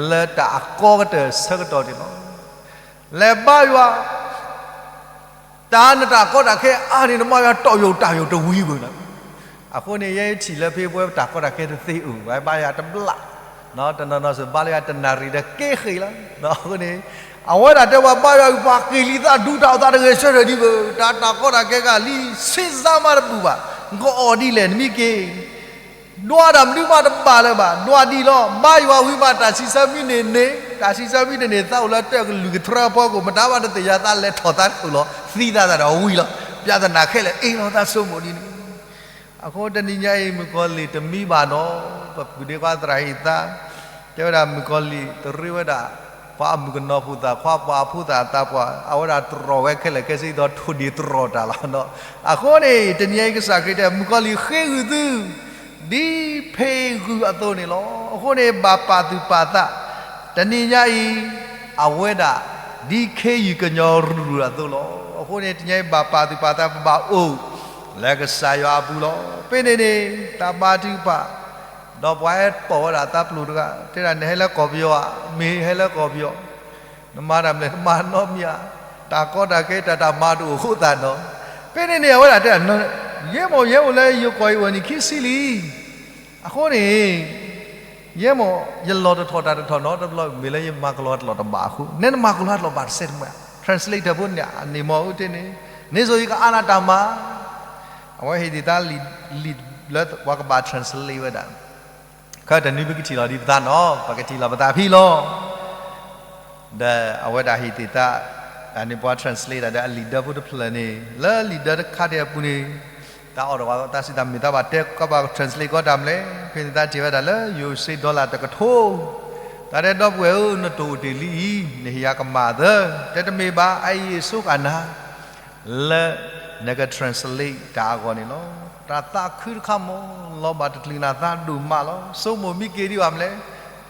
လၢတၢ်အကီကတၢၢ်ဆၢကတီၢ်န့ၣ်လီၤ. လဲၤဘါယွၤ တၢ်နတၢ်ကီတၢ်ခဲအါန့ၣ် နမၤယွၤတီၢ်ယိာ်တၢ်ယိာ်တဝံၤဘၣ်န့ၣ်. အဃိန့ၣ် ယဲထံၣ်လၢဖဲပဝဲတၢ်ကီတၢ်ခဲတသ့အိၣ် ပဘါယွၤတဘျီ, တနီၤနီၤစ့ၢ်ဘါလၢယွၤတနၣ်ရံၣ်ဒီးက့ဃ့ၢ်လီၤ. အဃိန့ၣ် အဝဲဒၣ်တဲပှၤဘါယွၤအံၤ ပှၤက့ၤလံသးဒူတၢ်အိၣ်သးတဂဲၤဆၢထၢၣ်ဒံးဘၣ်, တၢ်တၢ်ကီတၢ်ခဲဂၤလံ ဆံးစၢ်မးတဘူၣ်ဘၣ်, နကအီၣ်ဒ်လဲၣ်နမ့ၢ်က့ၤ ဒွးတၢ်မနုၤမးတဘၣ်လၢၤဘၣ်, ဒွးဒ်လီၤ. ဘါယွၤဝံၤမး တၢ်ဆံးဆၢမံးနံးန့ၢ်, တၢ်ဆံးဆၢမံးနံးန့ၢ် သးအိၣ်လၢတၢ်ကလုၢ်ကထြၢအဖီခိၣ် မတၤမးတသ့ၣ်ညါ သးလဲၤထီၣ်သးခိၣ်လီၤ. သံသးသးဒီးဝံၤလီၤ. ပြဿနာခဲလၢာ်အ့ၣ်လီၤသးဆိကမိၣ်ဒ်န့ၣ်. အဃိတနံၤညါအံၤ မုၣ်ကီၤလံၢ်တမံဘၣ်နီၤ, ပပုၢ်ဒ့ခွါသရၣ်ဟံၣ်သး တဲဝဲဒၣ်မုၣ်ကီၤလံၢ်တရ့ဝဲဒၣ် ပှၤအမုၣ်ကနီၤဖိသၣ်ခွါ ပှၤအဖိသၣ်အသးပှၢ် အဝဲဒၣ်တြီၢ်ဝဲခဲလၢာ်ခဲဆ့ဒီးထိၣ်ဒ့တြီၢ်တၢ်လီၤ. အဃိန့ၣ် တနံၤအံၤကစၢ်ခရံာ်တဲ မုၣ်ကီၤလံၢ်ဃ့ဂုာ်သု ဒ်ဖဲဂုာ်အသိးန့ၣ်လီၤ. အဃိန့ၣ် ဘၣ်ပာ်သူၣ်ပာ်သး တနံၤညါအံၤ အဝဲဒၣ် ဒ်ခ့ယုၢ်ကညီၤရူၤရူၤအသိးလီၤ. အဃိန့ၣ် တနံၤအံၤဘၣ်ပာ်သူၣ်ပာ်သး ပဘၣ်အိၣ်လၢကစၢ်ယွၤအပူၤလီၤ. ဖဲန့ၣ်န့ၣ် တၢ်ဘါထုကဖၣ် ဒီးပှၤဟဲပိာ်ဝဲဒၣ်သးပျိၤတဂၤ တဲဒၣ် နဟဲလၢကီၢ်ပယီၤဧါ, မ့ၢ်ဟဲလၢကီၢ်ပယီၤ နမၤတၢ်မနုၤလဲၣ် နမၤနီတမံၤဧါ, တၢ်ကီတၢ်ခဲတၢ်တၢ်မၤတအိၣ်အဃိသတးဒီး, ဖဲန့ၣ်န့ၣ် အဝဲဒၣ်တဲ ယဲမ့ၢ်ယဲအိၣ်လၢယိၤကီၢ်အံၤအိၣ်နံၣ်ခံဆံလံ. အဃိန့ၣ် ယဲမ့ၢ်ယလီၢ်တထီၣ်တၢ်တထီၣ်နီတဘျီ မ့ၢ်လၢယမၤကလီတၢ်လီၢ်တဘၣ်အဃိ, နဲနမၤကလီတၢ်လီၢ်ဘၣ်တစဲးတမှဲ, translator ဖိန့ၣ် အန့ၣ်မ့ၢ်အူတ့ၢ်န့ၣ်, န့ၣ်စိၤယကအါနၤတၢ်မၤ အဝဲဟ့ၣ်ဒံးသးလံာ်လံာ်လၢပှၤကဘၣ် translate ဝဲဒၣ်, ခဲတနွံပကထံၣ်လီၤဒံးပသးနီၤ, ပကထံၣ်လီၤပသးဖဲလီၤ. ဒီးအဝဲဒၣ်ဟ့ၣ်သ့ၣ်သး, အန့ၣ်ပှၤ translate တၢ်ဒီးအလံာ်ဒၢဖိတဖျၢၣ်န့ၣ်, လၢလံာ်ဒၢတခါဒံးအပူၤန့ၣ်, တၢ်အီၣ်တၢ်အီသးစံးတၢ်မ့ၢ်သးဘၣ်တဲကဘၣ် translate ကီးတၢ်မနုၤလဲၣ်, ဖဲန့ၣ်သးထံၣ်ဝဲဒၣ်လၢယိၤစ့ dollar တကထိ, တၢ်တဲဒီပုၢ်ဝဲၢ်ဧၢ, နတအိၣ်တ့ၢ်လံအံၤ, နဟ့ၣ်ယၤကမၣ်သၢ, တဲတမ့ၢ်ဘၣ်, အအံၤအဆိကနၤ လၢ နက translate တၢ်အဂီၢ်န့ၣ်လီၤ. တၢ်သးခုတခါမ့ၢ်လီၤဘၣ်တချုးနၤသးဒိၣ်မးလီၤ. ဆိကမိၣ်မ့ၢ်က့ၤဒံးဘၣ်မနုၤလဲၣ်,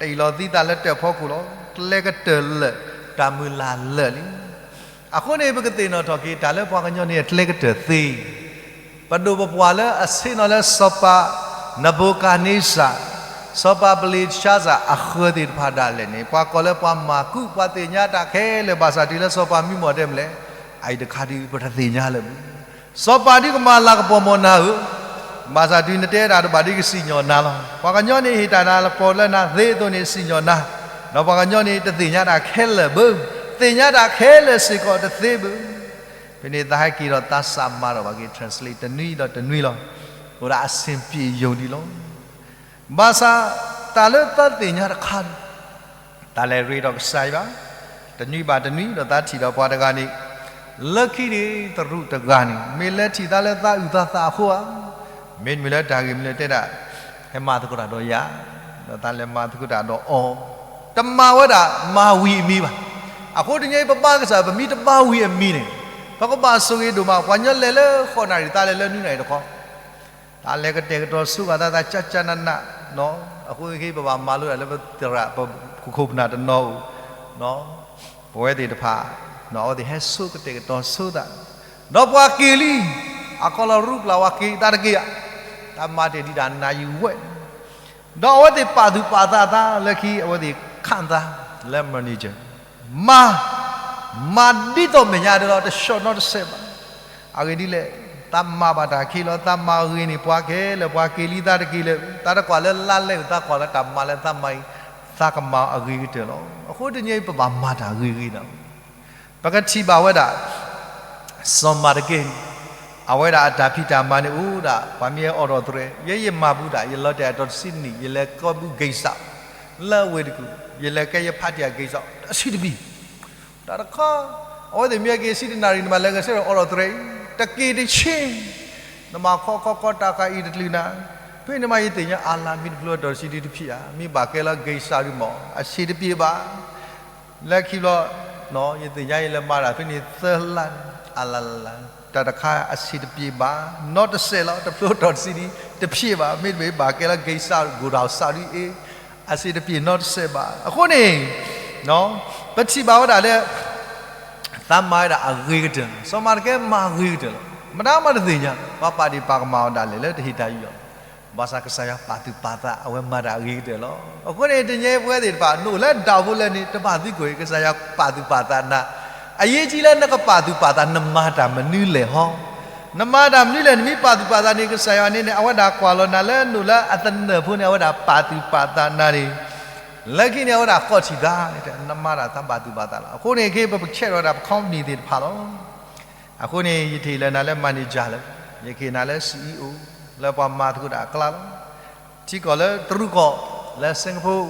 တအ့ၣ်လိာ်သံသးလၢတၢ်ဖီခိၣ်လီၤ. ကျဲကတၢၢ်လၢာ်, တၢ်မုၢ်လၢ်လၢာ်လံ. အဃိန့ၣ် ပကသ့ၣ်နီၣ်ထီၣ်က့ၤ တၢ်လၢပှၤကညီန့ၣ်အကျဲကတၢၢ်သ့ ပဒိၣ်ပပှၢ်လၢအဆ့ၣ်နီၤလၢစီၤပၤ နဘူၤခၣ်န့စၢ်, စီၤပၤဘလ့ၡါစၢ်အဃၢၤသ့ၣ်တဖၣ်ဒၣ်လဲာ်န့ၣ် ပှၤကိးလၢပှၤမၤကူး ပှၤသ့ၣ်ညါတၢ်ခဲလၢာ် ဘၣ်ဆၣ်တုၤလၢစီၤပၤမံမီၢ်တဲမနုၤလဲၣ်, အအံၤတခါဒုးပတသ့ၣ်ညါလၢၤဘၣ်. စီၤပၤဒုးကမၤလၤကပီၤမီၢ်နၤဧၢ, ဘၣ်ဆၣ်တုၤနတဲတၢ်တဘၣ်ဒုးကစံၣ်ညီၣ်နၤလီၤ. ပှၤကညီန့ၣ်ဟ့ၣ်တၢ်လၤကပီၤလၢနၤသ့အသိးန့ၣ် စံၣ်ညီၣ်နၤ, ဒီးပှၤကညီန့ၣ်တသ့ၣ်ညါတၢ်ခဲလၢာ်ဘၣ်, သ့ၣ်ညါတၢ်ခဲလၢာ်စ့ၢ်ကီးတသ့ဘၣ်. ဖဲန့ၣ်သးဟဲက့ၤဒီးသးစးမၤထီၣ်ဘၣ်က့ၤ translate တနွံဒီးတနွံလီၤ. အိၣ်ဒၣ်အဆင်ပြေရုံဒီးလီၤ. ဘၣ်ဆၣ်တၢ်လၢသးသ့ၣ်ညါတခါန့ၣ် တၢ်လဲၤရ့ဒီးကစၢ်ယွၤ တနွံဘၣ်တနွံ ဒီးသးထံၣ်ဒီးပှၤတဂၤန့ၣ် လၢခံန့ၣ် တရူးတဂၤန့ၣ် မ့ၢ်လဲၤထံၣ်သးလၢသးအုၣ်သးသးအဃိဧါ, မ့တမ့ၢ်လၢတၢ်ဂ့ၢ်မနုၤလဲၣ် တဲဒၣ် ဟဲမၤသကိးတၢ်ဒီးယၤ, ဒီးသးလဲၤမၤသကိးတၢ်ဒီးအီၤ, တမၤဝဲဒၣ်မၤဝံၤအမံၤဘၣ်. အဃိတနံၤအံၤ ပဘါကစၢ် ပမ့ၢ်တဘါဝံၤအမံၤန့ၣ် ပကဘၣ်ဆိၣ်ဂ့ၤဒိၣ်မး. ပှၤကညီလဲၤလၢဃိးနၣ်ရံၣ် သးလဲၤလၢနွံနၣ်ရံၣ်တခီ တၢ်လဲၤကတဲာ်ကတီၤဆိသးသး ကၠၢ်ကၠၢ်နးနး, အဃိက့ၤ ပဘၣ်မၤလိတၢ်လၢပသရၣ် ပခိၣ်ပနၢ်တနီၤဧိၤ, ပဝဲသ့ၣ်တဖၣ် အဝဲသ့ၣ်ဟဲဆိကတဲာ်ကတီၤဆိသး, ဒီးပှၤက့ၤလံ, အခီလီၤရူပျၢ်ဝဲက့ၤသးတက့ၢ်ဧါ, တၢ်မၤတ့ၢ်ဒံးတၢ်နးယံာ်ဝဲ ဒီးအဝဲသ့ၣ်ပာ်သူၣ်ပာ်သးသးလၢခံ အဝဲသ့ၣ်ခးသးလၢ manager, မၤ, မၤဒ်သိးမဲာ်ညါဒၣ်လီၤ, တဆှီၣ်နီတစဲးဘၣ်. အဂ့ၢ်ဒ်လဲၣ်, သးမၤဘၣ်တၢ်ခံလီၤ, သးမၤဂ့ၤန့ၢ်ပှၤခဲလၢာ်, ပှၤက့ၤလံသးတက့ၢ်လၢၤ, သးတကွၢ်လၢလါလဲ, သးကွၢ်လၢတၢ်မၤလၢသးမၤအံၤ, သးကမၤအဂ့ၤကတၢၢ်လီၤ. အဃိတနံၤအံၤ ပဘၣ်မၤတၢ်ဂ့ၤဂ့ၤဒီး ပကထံၣ်ဘၣ်ဝဲဒၣ် စီၤမၤတကဲန့ၣ် အဝဲဒၣ်အတၢ်ဖံးတၢ်မၤန့ၣ်အိၣ်ဒၣ် ပှၤမ့ၢ်ဟဲအိးထီၣ်သရဲ, ယဲယမၤဘူးဒၣ်, ယလီၤတဲာ်အတီၤတဆံနံၣ်, ယလဲၤကီၢ်ဘူးက့ၤစး လၢအဝ့ၢ်တကူၣ်, ယလဲၤကဲယဖးတံၢ်အက့ၤစး တဆံတဘ့ၣ်, တၢ်တခါ, အဝဲသ့ၣ်မ့ၢ်ဟဲက့ၤဆံတနၣ်ရံၣ် နမၤလဲၤကဆဲဒီးအိးထီၣ်သရဲအံၤ တက့ၢ်တဆ့, နမၤခီခီခီတၢ်ခါအံၤတချုးနၤ, ဖဲန့ၣ်မးယသ့ၣ်ညါအါလါ မ့ၢ်တဖျိအတီၤတဆံဒုတဖံးဧါ, မ့ၢ်ဘၣ်ကဲလၢက့ၤစးဒုမး အဆံးတပျ့ၤဘၣ် လၢခံဘျီ, ယသ့ၣ်ညါအံၤလၢမၤတၢ်ဖဲန့ၣ်သၢလါ, အလါလါလါ, တၢ်တခါအဆံးတပျ့ၤဘၣ်, နီတစဲးလီၤ, တဖျိအတီၤတဆံဒုတဖံးဘၣ်, မ့တမ့ၢ်ဘၣ်ကဲလၢက့ၤစး ကီၢ်ဒၣ်စးဒုအ့ၣ်, အဆံးတပျ့ၤနီတစဲးဘၣ်. အဃိန့ၣ်, ပထံၣ်ဘၣ်ဝဲဒၣ်လၢ သးမၤဝဲဒၣ်အဂ့ၤကတၢၢ်လီၤ. စီၤမၤတကဲမၤဂ့ၤကတၢၢ်လီၤ. မတၤမးတသ့ၣ်ညါ, ပှၤပာ်ဒ့ၣ်ပာ်ကမၣ်အီၤဒၣ်လဲာ်လၢတဟ့ၣ်တၢ်ယူးယီၣ်လီၤ. ဘၣ်ဆၣ်ကစၢ်ယွၤပာ်သူၣ်ပာ်သး အဝဲမၤတၢ်အဂ့ၤကတၢၢ်လီၤ. အဃိန့ၣ် တနံၤအံၤပဝဲသ့ၣ်တဖၣ် နအိၣ်လၢဒၣ်ဖိလဲၣ်န့ၣ် တဘၣ်သံကွၢ် ကစၢ်ယွၤပာ်သူၣ်ပာ်သးနၤ, အရေးကြီးလၢနကပာ်သူၣ်ပာ်သး နမၤတၢ်မနုၤလဲၣ်ဟီ. နမၤတၢ်မနုၤလဲၣ် နမ့ၢ်ပာ်သူၣ်ပာ်သးန့ၣ် ကစၢ်ယွၤန့ၣ်န့ၣ် အဝဲဒၣ်ကွၢ်လီၤနၤလၢနအိၣ်လၢအသနၢၣ်ဖိန့ၣ် အဝဲဒၣ်ပာ်သူၣ်ပာ်သးနၤန့ၣ် လၢခံန့ၣ် အဝဲဒၣ်ဃီထံၣ်သးန့ၣ် နမၤတၢ်သးဘၣ်သူၣ်ဘၣ်သးလီၤ. အဃိန့ၣ် ခဲအံၤပကဆဲးထီၣ်ဝဲဒၣ်ပ company သ့ၣ်တဖၣ်လီၤ. အဃိန့ၣ် ယထံၣ်လၢနၤလၢ manager လၢ, ယက့ၤနၤလၢ CEO လၢပှၤမၤသကိးတၢ်အကျါလီၤ. ထံကီၢ်လၢတရူးကီၢ်လၢ Singapore,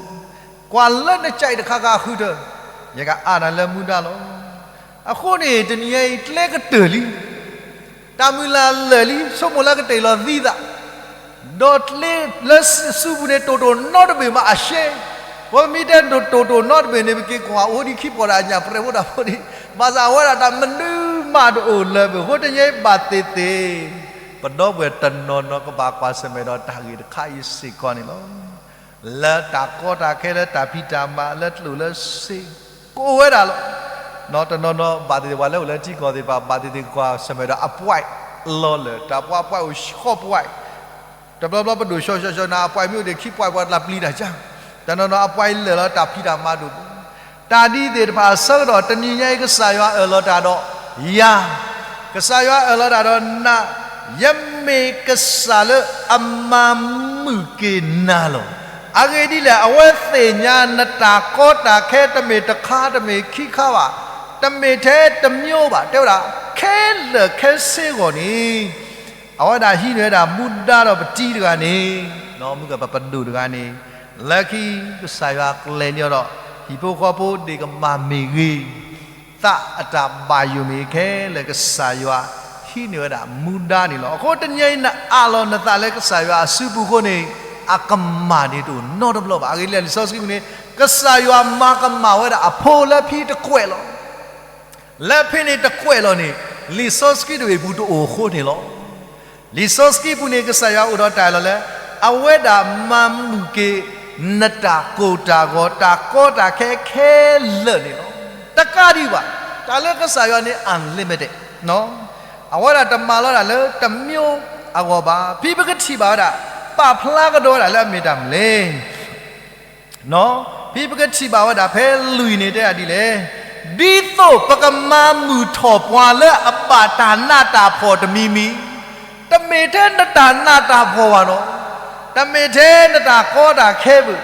ကွၢ်လၢနကၠဲးတခါခါဃုထၢ, ယကအါနၤလၢမူဒါလီၤ. အဃိန့ၣ် တနံၤအံၤကျဲကတၢၢ်လံ တၢ်မုၢ်လၢ်လၢာ်လံ ဆိကမိၣ်လၢကတဲာ်လီၤသံသး, ဒီးကျဲလၢစုပူၤန့ၣ် တိၢ်တိၢ်နီတဘ့ၣ်မးအရှဲ, ပမ့ၢ်တဲတိၢ်တိၢ်နီတဘ့ၣ်န့ၣ် ပက့ၤကွၢ်အိၣ်ဒံးခံပီၢ်ဒီးအညၣ်ပြဲးဖိတၢ်ဖိန့ၣ်, ဘၣ်ဆၣ်အဝဲဒၣ်တၢ်မနုၤမးတအိၣ်လၢၤဘၣ်. အဃိတနံၤအံၤဘၣ်သ့ၣ်သ့ၣ် ပဒီပုၢ်ဝဲၢ်တနီၤနီၤကဘၣ်ကွၢ်ဆၢၣ်မဲာ်ဒီးတၢ်ဂ့ၢ်တခါအံၤစ့ၢ်ကီးန့ၣ်လီၤ. လၢတၢ်ကီတၢ်ခဲ လၢတၢ်ဖံးတၢ်မၤ လၢကျိၣ်လၢစ့ ကအိၣ်ဝဲဒၣ်လီၤ. တနီၤနီၤဘၣ်သ့ၣ်သ့ၣ် ပှၤလၢအိၣ်လၢထံကီၢ်သ့ၣ်တဖၣ် ဘၣ်သ့ၣ်သ့ၣ်ကွၢ်ဆၢၣ်မဲာ်ဒီးအပွဲးလီၤလၢာ်, တၢ်ပှဲးအပွဲးအိၣ်ဃိးပွဲး, တဘျီဘျီပဒိၣ်ဆှီဆှီဆှီနၤ အပွဲးမ့ၢ်အိၣ်ဒံးခံပွဲး ပှၤတလၢပျံၤတၢ်ကါ, တနီၤနီၤအပွဲးလၢာ်လီၤ တၢ်ဖံးတၢ်မၤဒိၣ်ပူၤ, တၢ်ဒ်သ့ၣ်တဖၣ်အဆၢကတီၢ် တနံၤညါအံၤ ကစၢ်ယွၤအၢၣ်လီၤတၢ်ဒီးယၤ, ကစၢ်ယွၤအၢၣ်လီၤတၢ်ဒီးနၤ, ယမ့ၢ်ကစၢ်လၢအမၤမုာ်က့ၤနၤလီၤ. အဂ့ၢ်ဒ်လဲၣ်, အဝဲသ့ၣ်ညါနတၢ်ကီတၢ်ခဲ တမ့ၢ်တခါတမ့ၢ်ခံခါဘၣ်, တမ့ၢ်ထဲတမျိုးဘၣ်, တဲဝဲဒၣ် ခဲလၢာ်ခဲဆ့အဂီၢ်န့ၣ် အဝဲဒၣ်ဟံးန့ၢ်ဝဲဒၣ်မူဒါဒီးပတံၤတဂၤန့ၣ်, မုၢ်ကပပဒိၣ်တဂၤန့ၣ်, လၢခံကစၢ်ယွၤကျဲၤန့ၢ်အီၤဒီး ဟံၣ်ဖိဃီဖိဒ့ၣ်ကမၣ်မ့ၢ်ဂ့ၤ, သးအတၢ်ဘၣ်ယိၣ်မ့ၢ်ဂ့ၤ ခဲလၢာ်ကစၢ်ယွၤဟံးန့ၢ်ဝဲဒၣ်မူဒါန့ၣ်လီၤ. အဃိတနံၤအံၤ နအးလီၤနသးလၢကစၢ်ယွၤအစုပူၤအဃိန့ၣ်, အကမၣ်န့ၣ်တအိၣ်နီတဘျီဘၣ်. အဂ့ၢ်ဒ်လဲၣ် လံာ်စီဆှံပူၤန့ၣ် ကစၢ်ယွၤမၤကမၣ်ဝဲဒၣ်အဖိလၢဖဲတကွဲးလီၤ. လၢဖဲန့ၣ်တကွဲးလီၤန့ၣ် လံာ်စီဆှံတဘ့ၣ်ပူၤတအိၣ်အဃိန့ၣ်လီၤ. လံာ်စီဆှံပူၤန့ၣ် ကစၢ်ယွၤအိၣ်ဒီးတၢ်အၢၣ်လီၤလၢ အဝဲဒၣ်မၤမုာ်က့ၤ နတၢ်ကိၢ်တၢ်ဂီၤ တၢ်ကီတၢ်ခဲခဲလၢာ်န့ၣ်လီၤ. တကးဒံးဘၣ်, တၢ်လၢကစၢ်ယွၤန့ၣ် unlimited အဝဲဒၣ်တမၤလီၤတၢ်လၢတမျိုးအဂီၢ်ဘၣ်. ဖဲပကထံၣ်ဘၣ်ဝဲဒၣ် ပာ်ဖျါကဒီးဝဲဒၣ်လၢအမ့ၢ်တၢ်မနုၤလဲၣ် ဖဲပကထံၣ်ဘၣ်ဝဲဒၣ်ဖဲလွံၢ်န့ၣ်တဲဒၣ်ဒ်လဲၣ်, ဒ်သိးပကမၤမုာ်ထီၣ်ပှၤလၢအဘၣ်တၢ်နးတၢ်ဖှီၣ်တမံၤမံၤ, တမ့ၢ်ထဲနတၢ်နးတၢ်ဖှီၣ်ဘၣ်နီၤ, တမ့ၢ်ထဲနတၢ်ကီတၢ်ခဲဘၣ်,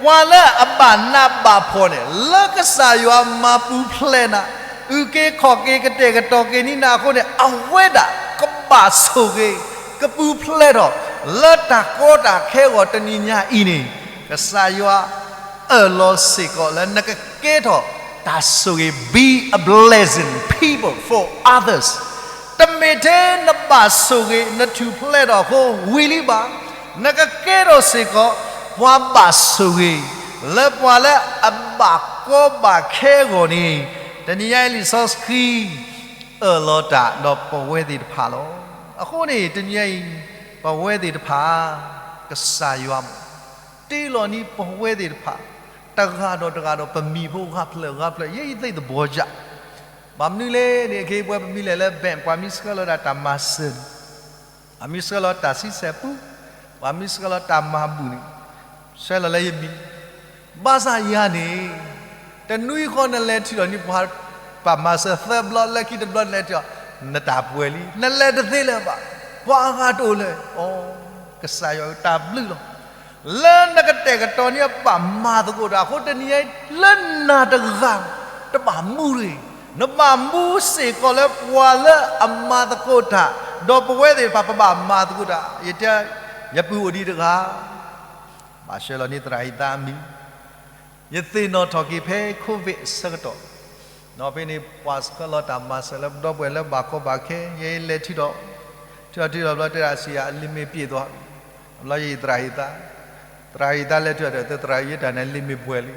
ပှၤလၢအဘၣ်နးဘၣ်ဖှီၣ်န့ၣ် လၢကစၢ်ယွၤမၤပူၤဖျဲးနၤ, အုၣ်က့ၤခီၣ်က့ၤကတဲာ်ကတီၤက့ၤန့ၢ်နၤအဃိန့ၣ် အဝဲဒၣ်ကဘၣ်ဆိၣ်ဂ့ၤ ကပူၤဖျဲးထီၣ် လၢတၢ်ကီတၢ်ခဲအဂီၢ်တနံၤညါအံၤန့ၣ်, ကစၢ်ယွၤအၢၣ်လီၤစ့ၢ်ကီးလၢနကကဲထီၣ်တၢ်ဆိၣ်ဂ့ၤ be a blessing people for others, တမ့ၢ်ထဲနဘၣ်ဆိၣ်ဂ့ၤ နထူၣ်ဖျဲးထီၣ်အဃိဝံၤလံဘၣ်, နကကဲထီၣ်စ့ၢ်ကီး ပှၤဘၣ်ဆိၣ်ဂ့ၤ လၢပှၤလၢအဘၣ်ကီဘၣ်ခဲအဂီၢ်န့ၣ်, တနံၤညါအံၤလံာ်စီဆှံ အၢၣ်လီၤတၢ်ဒီးပဝဲသ့ၣ်တဖၣ်လီၤ. အဃိန့ၣ် တနံၤညါအံၤ ပဝဲသ့ၣ်တဖၣ် ကစၢ်ယွၤမ့ၢ် တ့လီၤန့ၢ်ပဝဲသ့ၣ်တဖၣ် တဂၤဒီးတဂၤဒီးပမံၤဖိဂၤဖျၢၣ်ဂၤဖျၢၣ် ယဲယသ့ၣ်သဘီကၢ်, ဘၣ်မနုၤလဲၣ်န့ၣ် အခ့ပဝဲပမံၤလဲၣ်လၢ bank ပှၤမ့ၢ်ဆှၢလီၤဒၣ်တၢ်မၤစၢၤန့ၣ်, ပှၤမ့ၢ်ဆှၢလီၤတၢ်ဆံဆဲးပူ, ပှၤမ့ၢ်ဆှၢလီၤတၢ်မၤဘူၣ်န့ၣ်, ဆှၢလီၤလၢယမံၤ, ဘၣ်ဆၣ်ယၤန့ၣ် တနွံဃီနလဲၤထံၣ်လီၤန့ၢ်ပှၤ ပှၤမၤစၢၤသၢဘျီ လၢခံတဘျီနလဲၤထံၣ်အီၤ နတၢ်ပှဲၤလံ နလဲၤတသ့လၢၤဘၣ်, ပှၤအဂၤတအိၣ်လၢၤ, အိ ကစၢ်ယွၤတၢ်ဘျုးလီၤ. လၢနကတဲာ်ကတီၤန့ၢ်အဘၣ်မၤသကိးတၢ်အဃိ တနံၤညါအံၤ လၢနၤတဂၤ တဘၣ်မူတဂ့ၤ, နဘၣ်မူစ့ၢ်ကီးလၢပှၤလၢအမၤသကိးတၢ်, ဒီးပဝဲသ့ၣ်တဖၣ် ပဘၣ်မၤသကိးတၢ်, ယတဲ, ယပုၢ်အိၣ်ဒံးတဂၤ ဘၣ်ဆှၢလီၤန့ၢ်သရၣ်အံၤသးအမံၤ, ယသ့ၣ်နီၣ်ထီၣ်က့ၤဖဲ COVID အဆၢကတီၢ်, ဖဲန့ၣ် ပှၤဆှၢလီၤတၢ်မၤစၢၤလၢပဒီပုၢ်ဝဲၢ်လၢဘၣ်ကီဘၣ်ခဲ ယဲယလဲၤထံၣ်ဒီး, ထံၣ်ဒီးထံၣ်ဒီးဘျီတဲဒၣ်စံးယၤ အလံာ်မ့ၢ်ပံးသွါ, အဘျီယအံၤသရၣ်ဟ့ၣ်သး, သရၣ်ဟ့ၣ်သးလဲၤထံၣ်ဒီး သရၣ်ယတၢ်န့ၣ်လံာ်မ့ၢ်ပှဲၤလံ,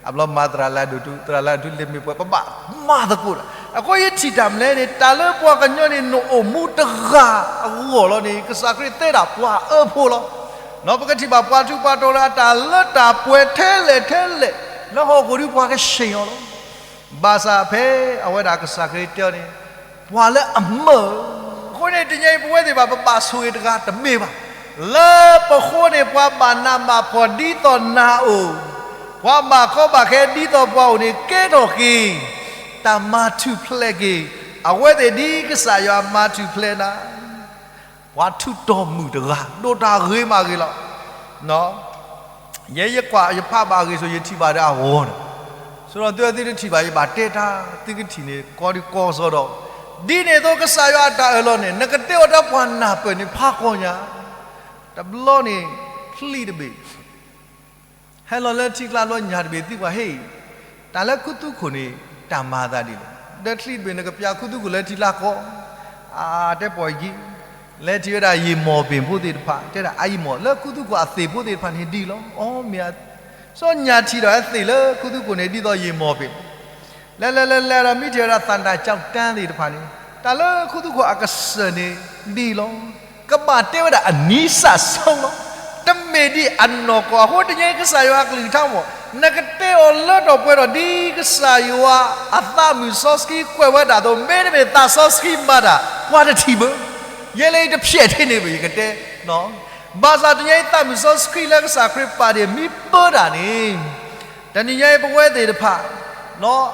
အဘျီမၤသရၣ်လၢအဒိၣ်တုၤ သရၣ်လၢအဒိၣ်တုၤလံာ်မ့ၢ်ပှဲၤ ပဘၣ်မၤသကိးတၢ်, အဃိယထံၣ်တၢ်မနုၤလဲၣ်န့ၣ် တၢ်လၢပှၤကညီန့ၣ် နအိၣ်မူတဂၤအဂီၢ်လီၤန့ၣ် ကစၢ်ခရံာ်တဲဒၣ်ပှၤအၢဖိလီၤ. ပကထံၣ်ဘၣ်ပှၤထူးပှၤတီၤလၢအတၢ်လၢတၢ်ပှဲၤထဲလဲၣ်ထဲလဲၣ်, လၢဟီၣ်ခိၣ်ဒုပှၤကဆ့ၣ်အီၤလီၤ. ဘၣ်ဆၣ်ဖဲအဝဲဒၣ်ကစၢ်ခရံာ်တဲအီၤန့ၣ်, ပှၤလၢအမၢ, အဃိန့ၣ် တနံၤအံၤပဝဲသ့ၣ်တဖၣ် ပဘၣ်ဆိၣ်ဂ့ၤတဂၤတမ့ၢ်ဘၣ်, လၢပဃိန့ၣ် ပှၤဘၣ်နးဘၣ်ဖှီၣ်ဒ်သိးနၤအိၣ်, ပှၤဘၣ်ကီဘၣ်ခဲဒ်သိးပှၤအိၣ်န့ၣ် ကဲထီၣ်က့ၤ, တၢ်မၤထူၣ်ဖျဲးက့ၤ, အဝဲသ့ၣ်ဒ်ကစၢ်ယွၤမၤထူၣ်ဖျဲးနၤ ပှၤထူးတီၤမုၣ်တဂၤ ဒိၣ်တၢ်ဂ့ၤမးဂ့ၤလီၤ. ယဲယကွၢ်ယဖးဘၣ်အဂ့ၢ်ဆိယထံၣ်ဘၣ်ဒီးအဂီၢ်န့ၣ်, ဆိဒီးသုသုတထံၣ်ဘၣ် ယဘၣ်တဲတၢ် သုကထံၣ်န့ၣ် ကီဒုကီစီဒီး, ဒ်န့ၣ်အသိးကစၢ်ယွၤအတၢ်အၢၣ်လီၤန့ၣ် နကတဲအီၤတၢ်ပှၤနၢ်ပၢၢ်န့ၣ်ဖးကီညါ, တဘျီန့ၣ် ချံတဘ့ၣ် ဟဲလီၤလၢထံကျါဘျီညၣ်တဘ့ၣ်သံကွၢ်ဟ့ၣ်, တၢ်လၢခူသူၣ်ခိၣ်န့ၣ် တၢ်မၤအသးဒ်လဲၣ်, ဒီးချံတဘ့ၣ် နကပျၢ်ခူသူၣ်ခိၣ်လၢထံကျါကီ, အတဲပီၢ်ယံၤ, လဲၤထံၣ်ဝဲဒၣ်ယံာ်မီၢ်ပ့ၣ်ဖိသ့ၣ်တဖၣ် တဲဒၣ်အယံာ်မီၢ် လၢခူသူၣ်ခိၣ်အသ့ၣ်ဖိသ့ၣ်တဖၣ်န့ၣ်ဒ်လီၤ. အီ မ့ၢ်ဧါ, စီၤညၣ်ထံၣ်ဒီးအသ့ၣ်လၢခူသူၣ်ခိၣ်န့ၣ် ဒ်သိးယံာ်မီၢ်ပ့ၣ် လဲၤလဲၤလဲၤလဲၤဒီး မံထံၣ်ဝဲဒၣ်သၣ်တၢ်ကၠီၣ်တၢ်သ့ၣ်တဖၣ်န့ၣ် တၢ်လၢခူသူၣ်ခိၣ်အကစၢၢ်န့ၣ်ဒ်လီၤ. ကဘၣ်တဲဝဲဒၣ်အနံၣ်စၢ်စီလီၤ. တမ့ၢ်ဒ်အနီၢ်ကီၢ်အဃိ တနံၤအံၤကစၢ်ယွၤအကလုၢ်ကထါမ့ၢ် နကတဲအီၤလၢထီၣ်ပှဲၤထီၣ်ဒ်ကစၢ်ယွၤအသးမုၢ်စီဆှံကွဲးဝဲဒၣ်အသိး မ့တမ့ၢ်သးစီဆှံမၤတၢ် ပှၤတထံၣ်ဘၣ်. ယဲလၢယတဖျဲးထံန့ၣ်ဘၣ် ယကတဲ ဘၣ်ဆၣ်တနံၤအံၤသးမုၢ်စီဆှံလၢကစၢ်ခရံာ်ပာ်တ့ၢ်မ့ၢ်ပၢတၢ်န့ၣ် တနံၤညါအံၤပဝဲသ့ၣ်တဖၣ်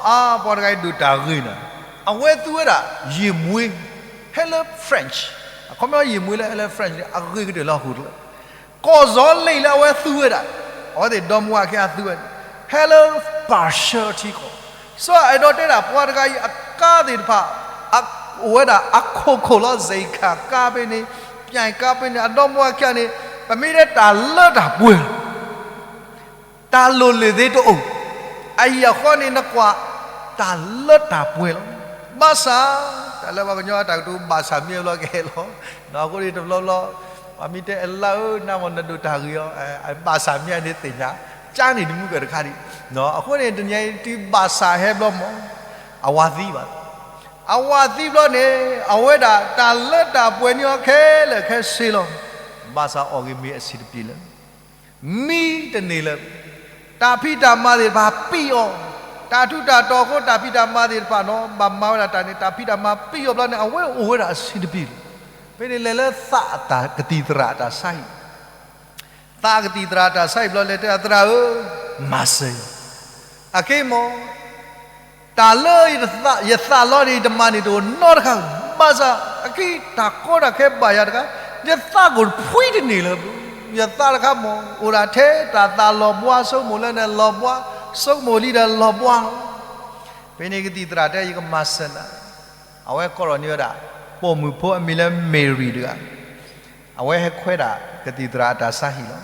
အါ ပှၤတဂၤအံၤဒိၣ်တၢ်ဂ့ၤနၤ, အဝဲသူဝဲဒၣ်ယံာ်မှ့ ဟဲလၢ French, အခီပညီယံာ်မှ့လၢဟဲလၢ French န့ၣ် အဂ့ၤကတၢၢ်လၢဟီၣ်ခိၣ်ချၢ, ကီၢ်စီၤလ့ၣ်လၢအဝဲသူဝဲဒၣ်, အဝဲသ့ၣ်ဒီမါဝၤခံဂၤသူဝဲဒၣ်, ဟဲလၢ ပၤၡၢထံကီၢ်, စီၤအဲၣ်ဒိးတဲဒၣ်ပှၤတဂၤအံၤအကါသ့ၣ်တဖၣ် အိၣ်ဝဲဒၣ်အခိၣ်ခိၣ်လီၤ. စ့ၣ်ခၣ်ကါဖဲန့ၣ်, ပၠဲၣ်ကါဖဲန့ၣ်, အဒီမါဝၤခံဂၤန့ၣ် ပမ့ၢ်တဲတၢ်လၢတၢ်ပှဲၤ တၢ်လိၣ်လၢသ့တအိၣ်, အဟံၣ်အဃီန့ၣ်နကွၢ် တၢ်လၢတၢ်ပှဲၤလီၤ. ဘၣ်ဆၣ် တၢ်လၢပှၤကညီအတၢ်ကတိၤ ဘၣ်ဆၣ်မ့ၢ်အဘျီကဟဲလီၤ. အဃိန့ၣ်တဘျီဘျီ ပှၤမ့ၢ်တဲအလါဧၢ နမ့ၢ်နဒိၣ်တၢ်ဂ့ၤအီၤ ဘၣ်ဆၣ်မ့ၢ်န့ၣ်သ့ၣ်ညါ ကၠါန့ၣ်တမုာ်ကတခါဒံး. အဃိန့ၣ် တနံၤအံၤတုၤဘၣ်ဆၣ်ဟဲဘျီမး အဝၤသံဘၣ် အဝၤသံဘျီန့ၣ် အဝဲဒၣ်တၢ်လၢတၢ်ပှဲၤန့ၢ်အီၤခဲလၢာ်ခဲဆ့လီၤ. ဘၣ်ဆၣ်အီၣ်ဂ့ၤမ့ၤအဆံးတပျံၤလၢာ်, မံတန့ၢ်လၢာ်, တၢ်ဖံးတၢ်မၤသ့ၣ်တဖၣ်ပံၢ်အီၤ, တၢ်ထူးတၢ်တီၤအဃိ တၢ်ဖံးတၢ်မၤသ့ၣ်တဖၣ်နီၤ ဘၣ်မၤဝဲဒၣ်တၢ်န့ၣ် တၢ်ဖံးတၢ်မၤပံၢ်အီၤဘျီန့ၣ် အဝဲအိၣ်ဝဲဒၣ်အဆံးတပျံၤလီၤ. ဖဲန့ၣ်လဲၤလၢသးအတၢ်ကသံၣ်သရၣ်အတၢ်ဆါဟံၣ်, သးကသံၣ်သရၣ်အတၢ်ဆါဟံၣ်ဘျီလဲၤတဲ သရၣ်ဧၢ, မၤစၢၤယၤ, အက့မ့ၢ် တၢ်လၢ ယသးလီန့ၣ် ယတမၤန့ၣ်တအိၣ်နီတခါ, ဘၣ်ဆၣ်အက့တၢ်ကီတၢ်ခဲဘၣ်ယၤတခါ, ယသးကိၣ်တဖှံတန့ၢ်လၢၤဘၣ်. ယသးတခါမ့ၢ် အိၣ်ဒၣ်ထဲတၢ်သးလီၤဘှါဆိကမိၣ်လၢနလီၤဘှါ, ဆိကမိၣ်လံဒီးလီၤဘှါလီၤ. ဖဲန့ၣ်ကသံၣ်သရၣ်တဲ ယကမၤစၢၤနၤ, အဝဲကိးထီၣ်န့ၢ်ဝဲဒၣ် ပိာ်မုၣ်ဖိအမံၤလၢ Mary တဂၤ အဝဲဟဲခွဲးဒၣ်ကသံၣ်သရၣ်အတၢ်ဆါဟံၣ်လီၤ.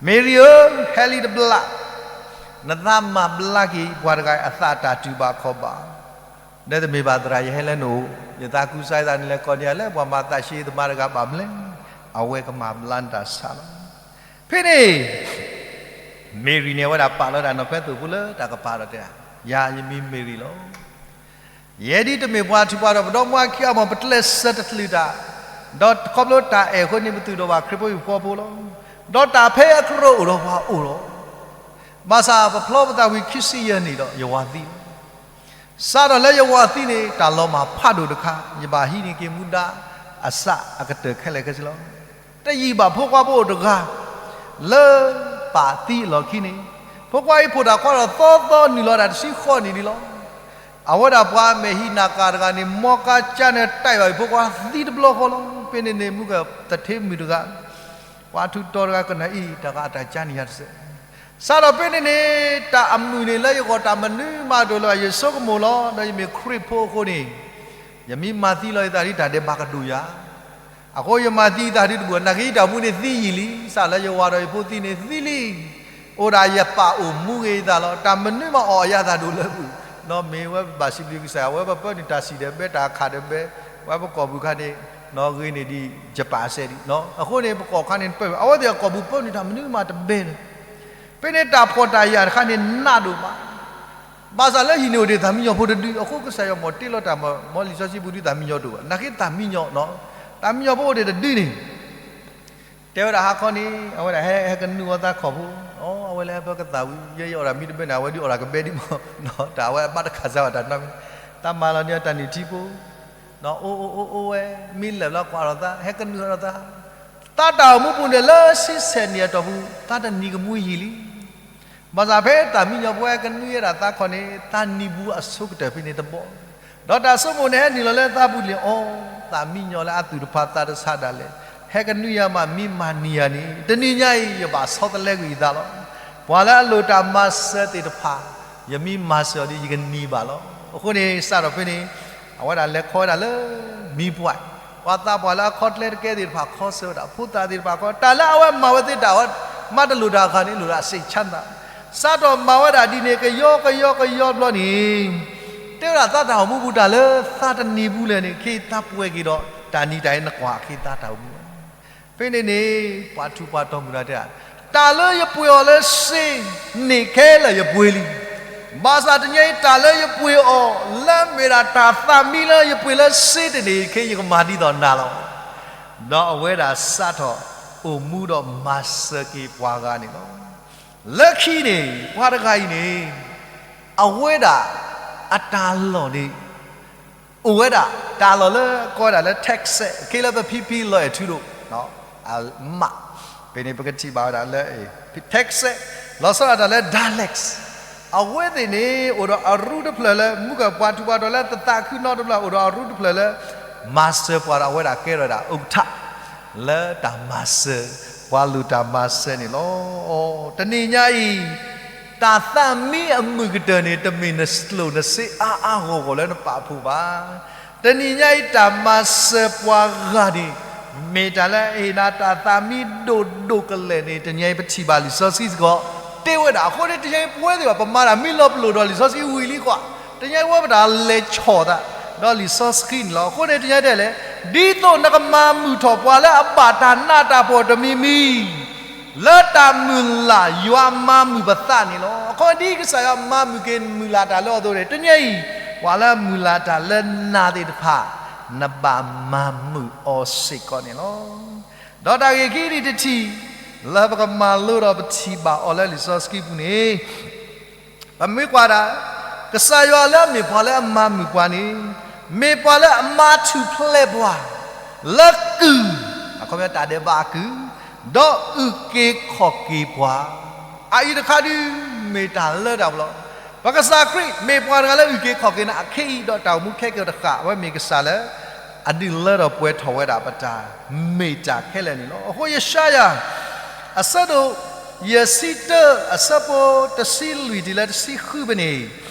Mary ဧၢ, ဟဲလံတဘျီ, နသးမၤဘျါက့ၤပှၤတဂၤအံၤအသးတၢ်တူၢ်ဘၣ်ခီၣ်ဘၣ်, ဒီးတမ့ၢ်ဘၣ်သရၣ် ယဟဲလၢနအိၣ်, ယသးကူစါယသးန့ၣ် လဲၤကိးန့ၢ်ယၤလၢပှၤမၤသးဆှံသမါတဂၤဘၣ်မလဲၣ်, အဝဲကမၤဘျါနတၢ်ဆါလီၤ. ဖဲန့ၣ် Mary န့ၣ် အဝဲဒၣ်ပာ်လီၤဝဲဒၣ်နီၢ်ဖဲသိၣ်ဖိလၢတၢ်ကပၤဒီးတဲ, ယၤယမံၤ Mary လီၤ. ယဲဒၣ်တမ့ၢ်ပှၤထူးပှၤတီၤ ပဒီမါခံအါမး ပကျဲးစၢးတချုးတၢ်, ဒီးခီဖျိတၢ်အဲၣ်အဃိန့ၣ် ပသူၣ်ထီၣ်ဘၣ်ခရံာ်ဖိဟံၣ်ဖိဃီဖိလီၤ. ဒီးတၢ်ဖဲအကရၢၢ်အိၣ်ဒီးပှၤအိၣ်လီၤ. ဘၣ်ဆၣ်ပဖျီပသးဝံၤခံဆံယဲၢ်နံၣ်ဒီး ယဝၤသံလီၤ. စးထီၣ်လၢယဝၤသံန့ၣ် တၢ်လီၤမၢ်ဖးဒိၣ်တခါ, ယဘၣ်ဟံးန့ၢ်က့ၤမူဒါအစၢ်အကတၢၢ်ခဲလၢာ်ခဲဆ့လီၤ. တယံာ်ဘၣ်ဖိခွါဖိအိၣ်တဂၤ လၢပၢ်သံအလီၢ်ခံန့ၣ်, ဖိခွါအံၤဖိးတၢ်ခွါဒီးသီသီနုာ်လီၤဒၣ်တဆံဃိးနံၣ်ဒံးလီၤ. အဝဲဒၣ်ပှၤမဲာ်ဟံးနၢ်ကၢ်တဂၤန့ၣ် မီကါကၠါန့ၣ် တဲဘၣ်အံၤ ဖိခွါသံတဘျီဃီလီၤ. ဖဲန့ၣ်န့ၣ် မုၣ်ကသထ့မုၣ်တဂၤ ပှၤထူးတီၤတဂၤကနၣ်အံၤ တၢ်ဂၤအတၢ်ကၠါန့ၣ်ယၤတစဲး. စးထီၣ်ဖဲန့ၣ်န့ၣ် တၢ်အမုာ်န့ၣ်လၢယဂီၢ်တၢ်မနုၤမးတအိၣ်လၢၤဘၣ် ယဆိကမိၣ်လီၤ. ဒီးယမ့ၢ်ခရံာ်ဖိအဃိန့ၣ် ယမ့ၢ်မၤသံလီၤယသးဒ်တၢ်ဒဲးဘးကဒိၣ်ယၤ အဃိယမၤသံယသးဒ်တဘူၣ် နာ်က့ယတၢ်အိၣ်မူန့ၣ်သံယံာ်လံ. စးလၢယဝၤဒီးယဖိသံန့ၣ်သံလံ. အိၣ်ဒၣ်ယပၢ်အိၣ်မူဂ့ၤယသးလီၤ. တၢ်မနုၤမးအီၣ်ယသးဒိၣ်လၢၤဘၣ်. နီၢ်မ့ၢ်ဝဲပဘၣ်စံးဘျုးကစၢ်ယွၤ အဝဲပပၢနုာ်တၢ်စံၣ်ဒီးဘဲ တၢ်အခၣ်ဒီးဘဲ, ပဝဲပကိာ်ပူၤခါန့ၣ် နီၢ်ဂ့ၤန့ၢ်ဒံးယပၢ်အစဲးဒံး. အဃိန့ၣ် ပကိာ်ခါန့ၣ်ပၢ အဝဲသ့ၣ်အကိာ်ပူၤပၢနုာ်တၢ်မနုၤမးတဘဲလၢၤ. ဖဲန့ၣ်တၢ်ဖှီၣ်တၢ်ယာ်တခါန့ၣ်နးဒိၣ်မး ဘၣ်ဆၣ်လၢဟံၣ်န့ၣ်အိၣ်ဒံးသၣ်မံယီၤဖိတဒု, အဃိကစၢ်ယွၤမ့ၢ်တ့လီၤတၢ်မၤ မ်လံာ်စီဆှံပူၤဒုးသၣ်မံယီၤတအိၣ်ဘၣ်. နာ်က့သၣ်မံယီၤနီၤ, တၢ်မံယီၤဖိအိၣ်ဒံးတဒုန့ၣ်, တဲဝဲဒၣ်ဟါခီန့ၣ် အဝဲဒၣ်ဟဲ ဟဲကနုာ်အီၤသးခီၣ်ဖိ, အဝဲလၢဟဲဖၢကသၣ်ဝံၤ ယဲယအီၣ်တၢ်မံတဘဲန့ၣ် အဝဲဒုးအီၣ်တၢ်ကဘဲဒံးမး, တၢ်အဝဲအဘၣ်တခးစၢ်ဘၣ်တၢ်နီတမံၤ, တၢ်မၤလီၤန့ၢ်အတၢ်နုၢ်ထံဖိ အိၣ်အိၣ်အိၣ်အိၣ်ဝဲ, မ့ၢ်လၢာ်လီၤကွၢ်ဒီးသး ဟဲကနုာ်အီၤဒီးသး, သးတၢ်အိၣ်မူပူၤန့ၣ်လၢဆံဆဲးနံၣ်အတီၢ်ပူၤ သးတနံၤကမှံယံာ်လံ. ဘၣ်ဆၣ်ဖဲတၢ်မံညီၤဖိဟဲကနုာ်ယဲဒၣ်သးခီၣ်န့ၣ် သးနံၤပူၤအဆိကတၢၢ်ဖဲန့ၣ်တဘီ, ဒီးတၢ်ဆိကမိၣ်န့ၣ်ဟဲနုာ်လီၤလၢသးပူၤလံ, အိ သးမံညီၤလၢအသူၣ်တဖၣ်သးတဆါဒၣ်လဲာ်, ဟဲကနုာ်ယၤမး မ့ၢ်မၤနံၤယၤန့ၣ် တနံၤညါအံၤ ယဘၣ်ဆီတလဲကွံာ်ယသးလီၤ. ပှၤလၢအလိၣ်တၢ်မၤစၢၤသ့ၣ်တဖၣ် ယမ့ၢ်မၤစၢၤအီၤဒီး ယကနံၤဘၣ်လီၤ. အဃိန့ၣ် စးထီၣ်ဖဲန့ၣ် အဝဲဒၣ်လဲၤခီဝဲဒၣ်လၢမံပှၢ်, ပှၤသးပှၢ်လၢအခီကျဲတကဲသ့ၣ်တဖၣ်ခီဆၢဝဲဒၣ်, ဖိသၣ်သ့ၣ်တဖၣ်ခီ, တၢ်လၢအဝဲမၤဝဲသ့ၣ်တၢ်အဝဲ မၤတလိၣ်တၢ်အခါန့ၣ် လိၣ်ဒၣ်စံးဆါနသး, စးထီၣ်မၤဝဲဒၣ်ဒ်န့ၣ် ကယီကယီကယီဘျီန့ၣ် တဲဝဲဒၣ်သးတၢ်အိၣ်မူပူၤတၢ်လၢသးတနံၤပူၤလဲၣ်န့ၣ် ခဲအံၤသးပှဲၤက့ၤဒီး တၢ်နံၤတၢ်အံၤနကွၢ်ခဲအံၤသးတၢ်အိၣ်မူ ဖဲန့ၣ်န့ၣ် ပှၤထူးပှၤတီၤမုၢ်လၢ်တဲဒၣ်, တၢ်လၢယပှ့ၤအီၤလၢစ့န့ၣ်ခဲလၢာ်ယပှ့ၤလံ, ဘၣ်ဆၣ်တနံၤအံၤတၢ်လၢယပှ့ၤအီၤ လၢမ့ၢ်ဒၣ်တၢ်သးမံလၢယပှ့ၤလၢစ့တန့ၣ် ခဲအံၤယကမၤဒ်သိးနၤလီၤ. ဒီးအဝဲဒၣ်စးထီၣ်အိၣ်မူဒီးမၤစၢၤက့ၤပှၤဂၤန့ၣ်လီၤ. လၢခံန့ၣ် ပှၤတဂၤအံၤန့ၣ် အဝဲဒၣ်အတၢ်လီၢ်န့ၣ် အိၣ်ဝဲဒၣ်တၢ်လီၢ်လၢကိးဝဲဒၣ်လၢ Texas, ခဲလၢာ်ပဖံဖံလီၤအဲၣ်ထူဒိၣ် မး, ဖဲန့ၣ်ပကထံၣ်ဘၣ်ဝဲဒၣ်လၢ Texas, လီၤဆီဒၣ်တၢ်လၢ Dallas, အဝဲသ့ၣ်န့ၣ် အိၣ်ဒီးအရူတဖျၢၣ်လၢ မူကပှၤထူးပှၤတီၤလၢသသးခုနီတဖျၢၣ် အိၣ်ဒီးအရူတဖျၢၣ်လၢ မၤစၢၤပှၤဒီးအဝဲဒၣ်ကဲထီၣ်ဝဲဒၣ် ဥက္ကဋ္ဌ လၢတၢ်မၤစၢၤ ပှၤလိၣ်တၢ်မၤစၢၤန့ၣ်လီၤ. တနံၤညါအံၤ တၢ်သးမံအမုာ်ကတၢၢ်န့ၣ် တမ့ၢ်နလိၣ်နစ့အါအါဂီၢ်ဂီၢ်လၢနပာ်ဖှိၣ်ဘၣ်. တနံၤညါအံၤတၢ်မၤစၢၤပှၤဂၤန့ၣ် မ့ၢ်တၢ်လၢအဟ့ၣ်နၤတၢ်သးမံဒိၣ်ဒိၣ်ကလဲာ်န့ၣ် တနံၤညါအံၤပထံၣ်ဘၣ်လံာ်စီဆှံစ့ၢ်ကီး တဲဝဲဒၣ်. အဃိန့ၣ် တနံၤညါအံၤပဝဲသ့ၣ်ဘၣ် ပမၤတၢ်မ့ၢ်လီၤပလိာ်ဒီးလံာ်စီဆှံဝံၤလံကွၢ်, တနံၤညါအံၤပဝဲပတၢ်လဲၤဆီၣ်သး ဒီးလံာ်စီဆှံန့ၣ်လီၤ. အဃိန့ၣ် တနံၤညါတဲလဲၣ်, ဒ်သိးနကမၤမုာ်ထီၣ်ပှၤလၢအဘၣ်တၢ်နးတၢ်ဖှီၣ်တမံၤမံၤ လၢတၢ်မုၢ်လၢ်ယွၤမၤမုာ်ပသးန့ၣ်လီၤ. အခီဒ်ကစၢ်ယွၤမၤမုာ်က့ၤမုၢ်လၢ်တၢ်လၢအသိးန့ၣ် တနံၤအံၤ ပှၤလၢအမုၢ်လၢ်တၢ်လၢနၤသ့ၣ်တဖၣ်, နဘၣ်မၤမုာ်အီၤစ့ၢ်ကီးန့ၣ်လီၤ. ဒီးတၢ်ဂ့ၢ်ခံနံၣ်တထံၣ် လၢပကမၤလိဒီးပထံၣ်ဘၣ်အီၤလၢလံာ်စီဆှံပူၤန့ၣ်, ပမ့ၢ်ကွၢ်ဒၣ်, ကစၢ်ယွၤလၢအမ့ၢ်ပှၤလၢအမၤမုာ်ပှၤန့ၣ်, မ့ၢ်ပှၤလၢအမၤထူၣ်ဖျဲးပှၤ, လၢကုၢ်, အခီပညီတၢ်ဒဲးဘးအကုၢ်, ဒီးအုၣ်က့ၤခီၣ်က့ၤပှၤ, အအံၤတခါဒုး မ့ၢ်တၢ်လၢတၢ်ပလီၢ်, ပကစၢ်ခရံာ်မ့ၢ်ပှၤတဂၤလၢအုၣ်က့ၤခီၣ်က့ၤနၤအခံအံၤ ဒီးတၢ်အိၣ်မူခဲကိာ်တဃၣ် အဝဲမ့ၢ်ကစၢ်လၢ အဒုးလၢထီၣ်ပှဲၤထီၣ်ဝဲဒၣ်ပတၢ်မ့ၢ်တၢ်ခဲလၢာ်န့ၣ်လီၤ. အဃိယၡါယၤ အဆၢဒိၣ် ယဲၢ်ဆံတၢ အဆၢဖိတဆံလွံၢ်တုၤလၢတဆံဃုဖဲန့ၣ်,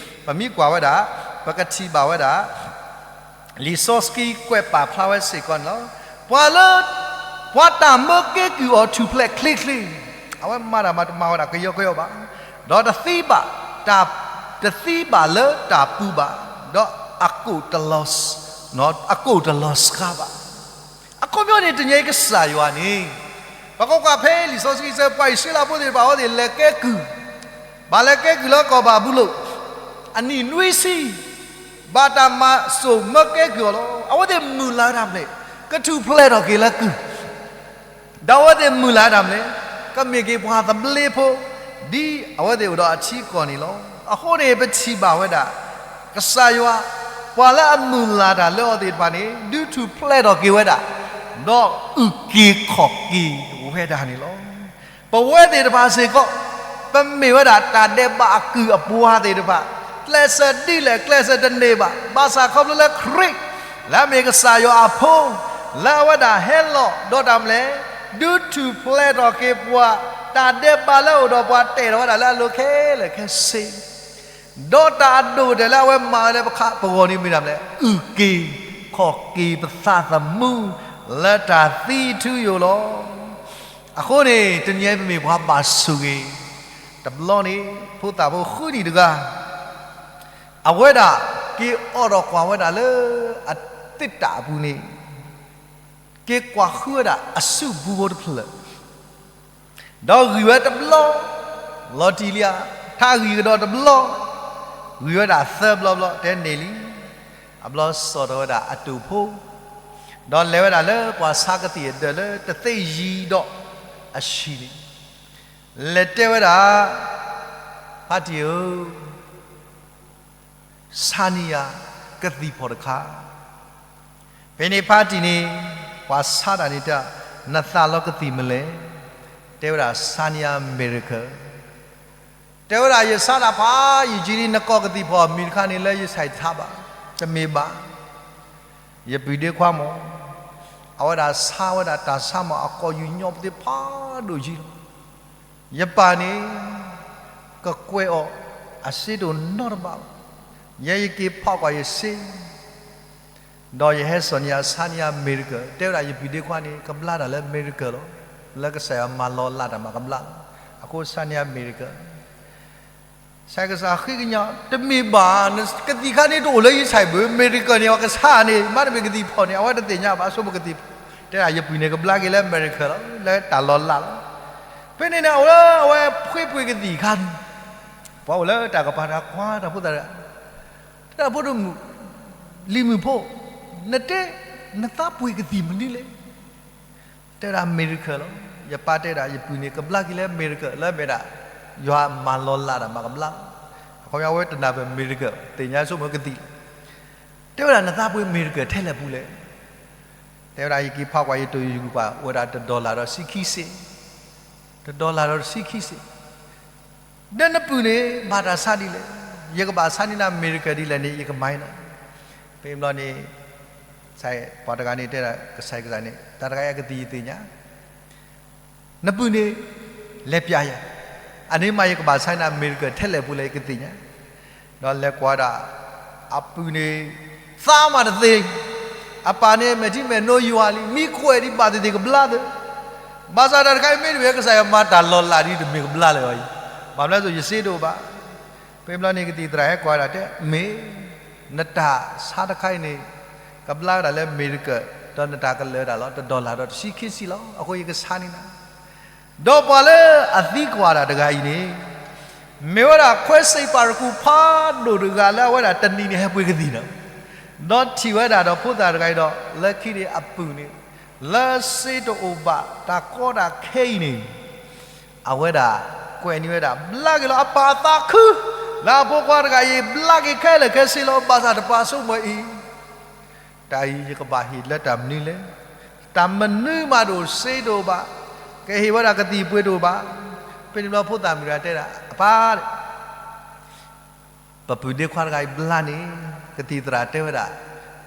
ပမ့ၢ်ကွၢ်ဝဲဒၣ်, ပကထံၣ်ဘၣ်ဝဲဒၣ် လံာ်စီဆှံကွဲးပာ်ဖျါဝဲစ့ၢ်ကီးန့ၣ်လီၤ. ပှၤလၢ, ပှၤတၢ်မၢကဲကုၢ်အီၤထူၣ်ဖျဲးချ့ချ့, အဝဲမၤတၢ်မၤတမၤဝဲဒၣ်ကယီကယီဘၣ်, ဒီးတသံဘၣ်, တသံဘၣ်လၢတၢ်ပူၤဘၣ်, ဒီးအကိၣ်တလီၤ, အကိၣ်တလီၤစှၤဘၣ်. အခီပညီန့ၣ် တနံၤအံၤကစၢ်ယွၤန့ၣ်, ပကကွၢ်ဖဲလံာ်စီဆှံအဆၢ ပှၤအံၣ်စရ့လးဖိသ့ၣ်တဖၣ် အဝဲသ့ၣ်လဲၤကဲကုၢ်, ဘၣ်လဲၤကဲကုၢ်လၢကီၢ်ဘၤဘူလိၣ်, အနံၣ်နွံဆံ, ဘၣ်တၢ်မၤစိာ်မၢကဲကုၢ်အီၤလီၤ. အဝဲသ့ၣ်မုၢ်လၢ်တၢ်မနုၤလဲၣ်, ကထူၣ်ဖျဲးထီၣ်က့ၤလၢကုၢ် ဒီးအဝဲသ့ၣ်မုၢ်လၢ်တၢ်မနုၤလဲၣ်, ကမ့ၢ်က့ၤပှၤသဘျ့ဖိ, ဒ်အဝဲသ့ၣ်အိၣ်ဒီးအထံအကီၢ်န့ၣ်လီၤ. အဃိန့ၣ် ပထံၣ်ဘၣ်ဝဲဒၣ်, ကစၢ်ယွၤ, ပှၤလၢအမုၢ်လၢ်တၢ်လၢအီၤသ့ၣ်တဖၣ်န့ၣ် ဒုးထူၣ်ဖျဲးထီၣ်က့ၤဝဲဒၣ်, ဒီးအုၣ်က့ၤခီၣ်က့ၤဝဲဒၣ်န့ၣ်လီၤ. ပဝဲသ့ၣ်တဖၣ်စ့ၢ်ကီး, ပမ့ၢ်ဝဲဒၣ်တၢ်ဒဲးဘးအကုၢ်အပှၤသ့ၣ်တဖၣ်, ကျဲးစၢးဒ်လဲၣ်ကျဲးစၢးတန့ၢ်ဘၣ်, ဘၣ်ဆၣ်ခီဖျိလၢခရံာ်, လၢအမ့ၢ်ကစၢ်ယွၤအဖိ, လၢအဝဲဒၣ်ဟဲလီၤဒီးတၢ်မနုၤလဲၣ်, ဒုးထူၣ်ဖျဲးထီၣ်က့ၤပှၤ, တၢ်ဒဲးဘးလၢအအိၣ်ဒီးပှၤတဲာ်ထီၣ်ဝဲဒၣ်လၢအလိၤခဲလၢာ်ခဲဆ့ ဒီးတၢ်အဒိၣ်ကတၢၢ်လၢအဝဲမၤဝဲလၢပခးပဂီၢ်န့ၣ်မ့ၢ်ဒၣ်မနုၤလဲၣ်, အုၣ်က့ၤခီၣ်က့ၤပသးသမူလၢတၢ်သံထူယိာ်လီၤ. အဃိန့ၣ် တနံၤအံၤပမ့ၢ်ပှၤဘၣ်ဆိၣ်ဂ့ၤ, တဘျီန့ၣ် ဖိသၣ်ဖိဃုနံၣ်တဂၤ, အဝဲဒၣ်က့ၤအိးထီၣ်ကွၢ်ဝဲဒၣ်လၢအသ့ၣ်တၢ်အပူၤန့ၣ်, က့ၤကွၢ်ဃုဝဲဒၣ်အစုပူဖိတဖျၢၣ် ဒီးဂံၢ်ဝဲတဘျီ, လီၤတံၢ်လံဧါ, ထါဂံၢ်ကဒီးတဘျီ, ဂံၢ်ဝဲဒၣ်သၢဘျီဘျီ တဲန့ၢ်လံ, အဘျီစိာ်ထီၣ်ဝဲဒၣ်အတိာ်ဖိ, ဒီးလဲၤဝဲဒၣ်လၢပှၤဆါကသံၣ်အဒၢးလၢတသ့ယံၤဒီးအဆံးန့ၣ်, လဲၤတဲဝဲဒၣ်, ဖါတံၢ်ဧၢ, ဆါန့ၢ်ယၤကသံၣ်ဖီၣ်တခါ. ဖဲန့ၣ်ဖါတံၢ်န့ၣ်, ပှၤဆါတၢ်န့ၣ်တဲ, နသးလီကသံၣ်မနုၤလဲၣ်, တဲဝဲဒၣ်ဆါန့ၢ်ယၤ Miracle. တဲဝဲဒၣ်ယဆါတၢ်ဖးယံာ်လံ, နကိးကသံၣ်ဖီၣ်မံၤတခါန့ၣ် လၢယဆဲးတဟါဘၣ်, တမ့ၢ်ဘၣ်, ယပုၢ်ဒ့ခွါမး, အဝဲဒၣ်ဆါဝဲဒၣ်တၢ်ဆါမး အကိာ်ယူၢ်ညီပသ့ဖးဒိၣ်ယံၤလီၤ. ယပၢ်န့ၣ် ကကွဲးအီၤအစ့တအိၣ်နီတဘ့ၣ်ဘၣ်. ယဲယက့ၤဖီၣ်ကွၢ်ယစ့, ဒီးယဟဲစိာ်န့ၢ်ယၤ ဆါန့ၢ်ယၤ Miracle, တဲဝဲဒၣ်ယပုၢ်ဒ့ခွါန့ၣ် ကဘျါတၢ်လၢ Miracle လီၤ. လၢကစၢ်ယွၤမၤလီၤလးတၢ်မၤကဘျါလီၤ. အဃိဆါန့ၢ်ယၤ Miracle ဆဲးကစၢ်ဃ့ကညး, တမ့ၢ်ဘၣ်, ကသံၣ်ခါန့ၣ်တအိၣ်လၢယဆဲးဘၣ်, Miracle န့ၣ် ပှၤကဆါန့ၣ် မ့တမ့ၢ်ကသံၣ်ဖီၣ်န့ၣ် အဝဲတသ့ၣ်ညါဘၣ်, ဆိကမိၣ်ကသံၣ်ဖီၣ်, တဲဒၣ်ယပုၢ်န့ၣ် ကဘျါက့ၤလၢ Miracle လီၤ, လၢတၢ်လီၤလးလီၤ. ဖဲန့ၣ်န့ၣ် အအိၣ်လၢအဝဲဖှ့ပှ့ၤကသံၣ်ခါန့ၣ်, ပှၤအိၣ်လၢတၢ်ကပၤတၢ်ကွၢ်တၢ်ဖိသၣ်တဂၤ, တဲဒၣ်ဖိဒိၣ်မုၣ်, လံၤမုၣ်ဖိ, နတဲ, နသးပှ့ၤကသံၣ်မနုၤလဲၣ်. တဲဝဲဒၣ် Miracle လီၤ. ယပၢ်တဲဒၣ်ယပုၢ်န့ၣ် ကဘျါက့ၤလၢ Miracle လၢအမ့ၢ်ဒၣ် ယွၤမၤလီၤလးတၢ်မၤကဘျါလီၤ. အခီပညီအဝဲတနၢ်ပၢၢ် Miracle သ့ၣ်ညါဆိကမိၣ်ကသံၣ်, တဲဝဲဒၣ်နသးပှ့ၤ Miracle ထဲလဲၣ်ပူၤလဲၣ်. တဲဝဲဒၣ်ယက့ၤဖးကွၢ်ယတိာ်ယဂုၤကွၢ် အိၣ်ဝဲဒၣ်တဒီလၣ်ဒီးတဆံခံစ့ၣ်, တဒီလၣ်ဒီးတဆံခံစ့ၣ်. ဒီးနပုၢ်န့ၣ် ဘၣ်တၢ်ဆါဒ်လဲၣ်, ယကဘၣ်ဆါန့ၢ်နၤ Miracle ဒ်လဲၣ်န့ၣ် ယကမၤနၤ. ဖဲန့ၣ်ဘျီန့ၣ် ပှၤတဂၤန့ၣ်တဲဒၣ် ကစၢ်ယွၤန့ၣ် တၢ်တဂၤအံၤကသံၣ်ယသ့ၣ်ညါ, နပုၢ်န့ၣ် လဲၤပျးယၤ, အန့ၣ်မးယကဘၣ်ဆါန့ၢ်နၤ Miracle ထဲလဲၣ်ပူၤလဲၣ် ယကသ့ၣ်ညါ. ဒီးလဲၤကွၢ်ဒၣ် အပုၢ်န့ၣ် သးမးတသ့, အပၢ်န့ၣ် မဲာ်ထံမဲာ်နိယွၤလံ, မံကွဲးဒံးဘၣ်သ့ၣ်သ့ၣ်ကဘျါသ့. ဘၣ်ဆၣ်တၢ်တခါအံၤမ့တမ့ၢ် ကစၢ်ယွၤမၤတၢ်လီၤလးဒ်တမ့ၢ်ကဘျါလၢၤအံၤ, ဘၣ်မနုၤအဃိ ယစ့တအိၣ်ဘၣ်. ဖဲန့ၣ်ဘျီန့ၣ် ကသံၣ်သရၣ်ဟဲကွၢ်ဒၣ်တဲ မ့ၢ်, နတၢ်ဆါတခါအံၤန့ၣ် ကဘျါဝဲဒၣ်လၢ Miracle ဒီးနတၢ်ကလၢၤဒၣ်လီၤ တဒီလၣ်ဒီးတဆံခံစ့ၣ်လီၤ. အဃိယကဆါန့ၢ်နၤ. ဒီးပှၤလၢအသံကွၢ်တၢ်တဂၤအံၤန့ၣ် မ့ၢ်ဝဲဒၣ်ခွဲးစံးပာ်ရကူၣ်ဖးဒိၣ်တဂၤလၢအဝဲဒၣ်တနံၤန့ၣ်ဟဲပှ့ၤကသံၣ်နီၤ, ဒီးထံၣ်ဝဲဒၣ်ဒီးဖိသၣ်တဂၤအံၤဒီး လၢခံန့ၣ်အပုၢ်န့ၣ် လၢစ့တအိၣ်ဘၣ်တၢ်ကီတၢ်ခဲအံၤန့ၣ် အဝဲဒၣ်ကွဲးန့ၢ်ဝဲဒၣ် ဘျါက့ၤလီၤအပၢ်အသးခု လၢအဖိခွါတဂၤအံၤ ဘျါက့ၤခဲလၢာ်ခဲဆ့လီၤ ဘၣ်ဆၣ်တပာ်ဆိကမိၣ်အံၤ တၢ်အံၤယကဘၣ်ဟ့ၣ်လၢတၢ်မနုၤလဲၣ်. တၢ်မနုၤမးတအိၣ် စ့တအိၣ်ဘၣ်, ကဟ့ၣ်ဝဲဒၣ်ကသံၣ်ပှ့ၤတအိၣ်ဘၣ်. ဖဲန့ၣ်ဘျီဖိသၣ်မုၣ်တဂၤတဲဒၣ် အပၢ် ပပုၢ်ဒ့ခွါတဂၤအံၤဘျါန့ၣ် ကသံၣ်သရၣ်တဲဝဲဒၣ်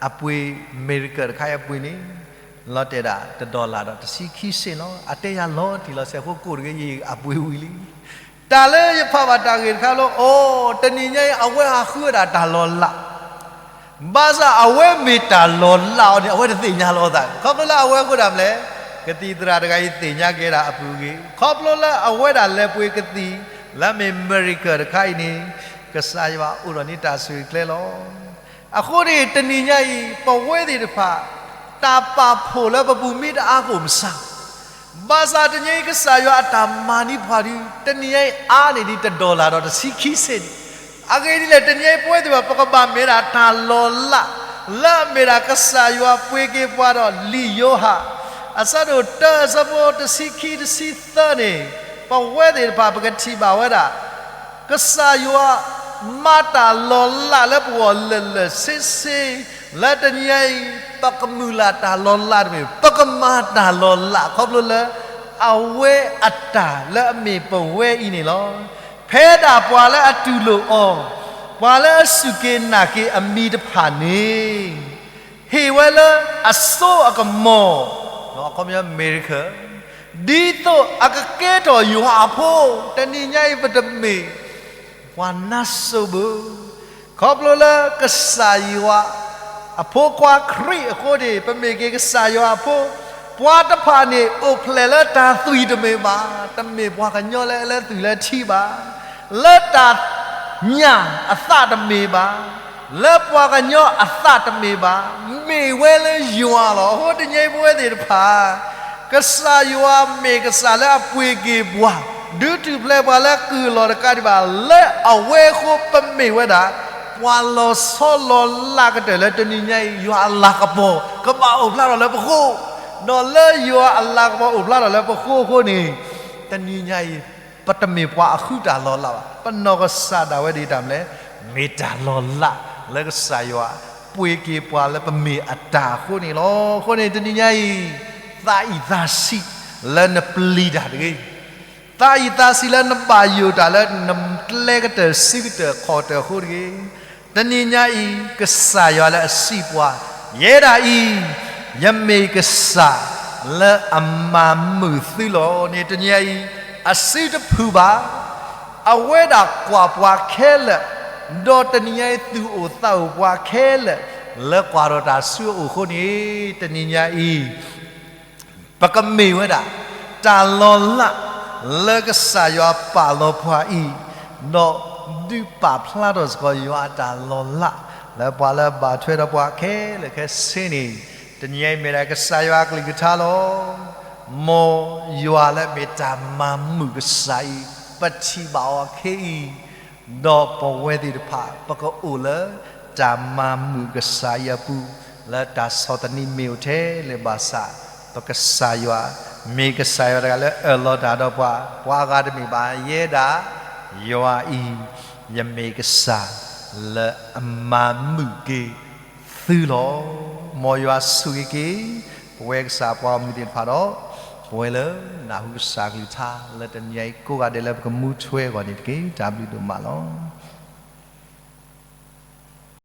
အပှ့ၤ miracle တခါအံၤအပှ့ၤန့ၣ် လီၤတဲာ်ဒၣ် တဒီလၣ်ဒီးတဆံခံစ့ၣ်လီၤ. အတဲယၤလီၤတံၢ်လီၤဆဲးဖိကိးတဂ့ၤ ယအပှ့ၤဝံၤလံ. တၢ်လၢယဖးဘၣ်တၢ်ဂ့ၢ်တခါလီၤ အိၣ် တနံၤညါအံၤ အဝဲဟးဃုဝဲဒၣ်တၢ်လီၤလး ဘၣ်ဆၣ်အဝဲမ့ၢ်တၢ်လီၤလးအီၤန့ၣ် အဝဲတသ့ၣ်ညါလီၤအသး. ခီဖျိလၢအဝဲအဃိဒၣ်မလဲၣ်, ကသံၣ်သရၣ်တဂၤအံၤသ့ၣ်ညါက့ၤဒၣ်အပုၢ်အဂ့ၢ် ခီဖျိလၢအဝဲဒၣ်လဲၤပှ့ၤကသံၣ် လၢအမ့ၢ် miracle တခါအံၤန့ၣ် ကစၢ်ယွၤအိၣ်ဒီးန့ၢ်တၢ်ဆိၣ်ဂ့ၤကျဲလီၤ. အဃိန့ၣ် တနံၤညါအံၤ ပဝဲသ့ၣ်တဖၣ် တၢ်ပာ်ဖှိၣ်လၢပပူၤမ့ၢ်တအါကအိၣ်မစါ ဘၣ်ဆၣ်တနံၤအံၤ ကစၢ်ယွၤအတၢ်မၤန့ၢ်ပှၤဒုး တနံၤညါအံၤအါန့ၢ်ဒံးတဒီလၣ်ဒီးတဆံခံစ့ၣ်န့ၣ်, အဂ့ၢ်ဒ်လဲၣ် တနံၤအံၤပဝဲသ့ၣ်တဖၣ် ပကဘၣ်မ့ၢ်ဒၣ်တၢ်လီၤလး လၢအမ့ၢ်ဒၣ်ကစၢ်ယွၤပှ့ၤက့ၤပှၤဒီး လံာ်ယိၤဟၣ် အဆၢဒိၣ်တၢ အဆၢဖိတဆံခံ တဆံသၢန့ၣ်, ပဝဲသ့ၣ်တဖၣ် ပကထံၣ်ဘၣ်ဝဲဒၣ် ကစၢ်ယွၤမၤတၢ်လီၤလးလၢပဂီၢ်လၢာ်လၢာ်ဆ့ဆ့, လၢတနံၤညါအံၤ ပကမုၢ်လၢ်တၢ်လီၤလးတမ့ၢ်, ပကမၤတၢ်လီၤလး ခီဖျိလၢအဝဲအတၢ်လၢအမ့ၢ်ပဝဲအံၤန့ၣ်လီၤ. ဖဲဒၣ်ပှၤလၢအတူၢ်လိာ်အီၤ, ပှၤလၢအစူၢ်က့ၤနာ်က့ၤအမံၤတဖၣ်န့ၣ် ဟ့ၣ်ဝဲလၢအစိအကမီၤ, အခီပညီ miracle, ဒ်သိးအကကဲထီၣ်ယွၤအဖိ, တနံၤညါအံၤ ပတမ့ၢ်ပှၤနါစိၤဘၣ်, ခီဖျိလၢကစၢ်ယွၤအဖိခွါခရံာ်အဃိန့ၣ် ပမ့ၢ်က့ၤကစၢ်ယွၤအဖိ, ပှၤတဖၣ်န့ၣ် အိၣ်ဖျဲၣ်လၢတၢ်သွံၣ်တမ့ၢ်ဘၣ်, တမ့ၢ်ပှၤကညီလၢအလၢသွံၣ်လၢထံဘၣ်, လၢတၢ်ညၣ်အသးတမ့ၢ်ဘၣ်, လၢပှၤကညီအသးတမ့ၢ်ဘၣ်, မ့ၢ်ဝဲလၢယွၤလီၤ. အဃိတနံၤအံၤပဝဲသ့ၣ်တဖၣ် ကစၢ်ယွၤမ့ၢ်ကစၢ်လၢအပှ့ၤက့ၤပှၤ, ဒုးထူၣ်ဖျဲးပှၤလၢကုၢ်လီၤတကးဒံးဘၣ်, လၢအဝဲအဃိပမ့ၢ်ဝဲဒၣ် ပှၤလီၤဆီလီၤလးကတၢၢ်လၢတနံၤညါအံၤ ယွၤအလၤကပီၤ ကဘၣ်အိၣ်ဖျါထီၣ်လၢပဃိ, ဒီးလၢယွၤအလၤကပီၤအိၣ်ဖျါထီၣ်လၢပဃိအဃိန့ၣ်, တနံၤညါအံၤ ပတမ့ၢ်ပှၤအဃုတၢ်လီၤလးဘၣ်. ပနီၢ်ကစၢ်ဒၣ်ဝဲဒၣ်တၢ်မနုၤလဲၣ်, မ့ၢ်တၢ်လီၤလးလၢကစၢ်ယွၤ ပှ့ၤက့ၤပှၤလၢပမ့ၢ်အတၢ်အဃိန့ၣ်လီၤ. အဃိန့ၣ် တနံၤညါအံၤ သးအံၣ်သးဆံးလၢနပျံၤတၢ်တဂ့ၤ, သးအံၣ်သးဆံးလၢနဘၣ်ယိၣ်တၢ်လၢနကျဲကတၢၢ်စုကတၢၢ်ခီၣ်တၢၢ်အဃိတဂ့ၤ. တနံၤညါအံၤ ကစၢ်ယွၤလၢအစံးပှၤ, ယဲဒၣ်အံၤ ယမ့ၢ်ကစၢ်လၢအမၤမုာ်သုလီၤန့ၣ် တနံၤညါအံၤ အစုတဖုၣ်ဘၣ်. အဝဲဒၣ်ကွၢ်ပှၤခဲလၢာ်, ဒီးတနံၤညါအံၤ သူၣ်အိၣ်သးအိၣ်ပှၤခဲလၢာ် လၢကွၢ်ဒီးတၢ်ဆူအအိၣ်အဃိန့ၣ် တနံၤညါအံၤ ပကမ့ၢ်ဝဲဒၣ် တၢ်လီၤလးလၢကစၢ်ယွၤပာ်လီၤပှၤအံၤ, ဒီးဒုးပာ်ဖျါထီၣ်စ့ၢ်ကီးယွၤအတၢ်လီၤလး လၢပှၤလၢအဘၣ်ထွဲဒီးပှၤခဲလၢာ်ခဲဆ့န့ၣ်, တနံၤအံၤမ့ၢ်ဒၣ်ကစၢ်ယွၤအကလုၢ်ကထါလီၤ. မ်ယွၤလၢမ့ၢ်တၢ်မၤမုာ်ကစၢ်အံၤ ပထံၣ်ဘၣ်အီၤခဲအံၤ, ဒီးပဝဲသ့ၣ်တဖၣ် ပကအိၣ်လၢတၢ်မၤမုာ်ကစၢ်အံၤအပူၤ, လၢတၢ်ဆီၣ်သနံးမ့ၢ်အိၣ်ထဲလဲၣ်ဘၣ်ဆၣ်, ပကစၢ်ယွၤ မ့ၢ်ကစၢ်ယွၤတဂၤလၢအၢၣ်လီၤတၢ်ဒီးပှၤ, ပှၤအဂၤတမ့ၢ်ဘၣ်, ယဲဒၣ် ယွၤအံၤ ယမ့ၢ်ကစၢ်လၢအမၤမုာ်က့ၤသုလီၤ. မ်ယွၤဆိၣ်ဂ့ၤက့ၤ ပဝဲကစၢ်ပှၤဂီၢ်မုၢ်သ့ၣ်တဖၣ်ဒီး ပဝဲလၢနၢ်ဟူကစၢ်ကလုၢ်ကထါလၢတနံၤအံၤကိးဂၤဒဲးလၢပကမူထွဲအဂီၢ်န့ၣ်တက့ၢ်. တၢ်ဘျုးဒိၣ်မးလီၤ.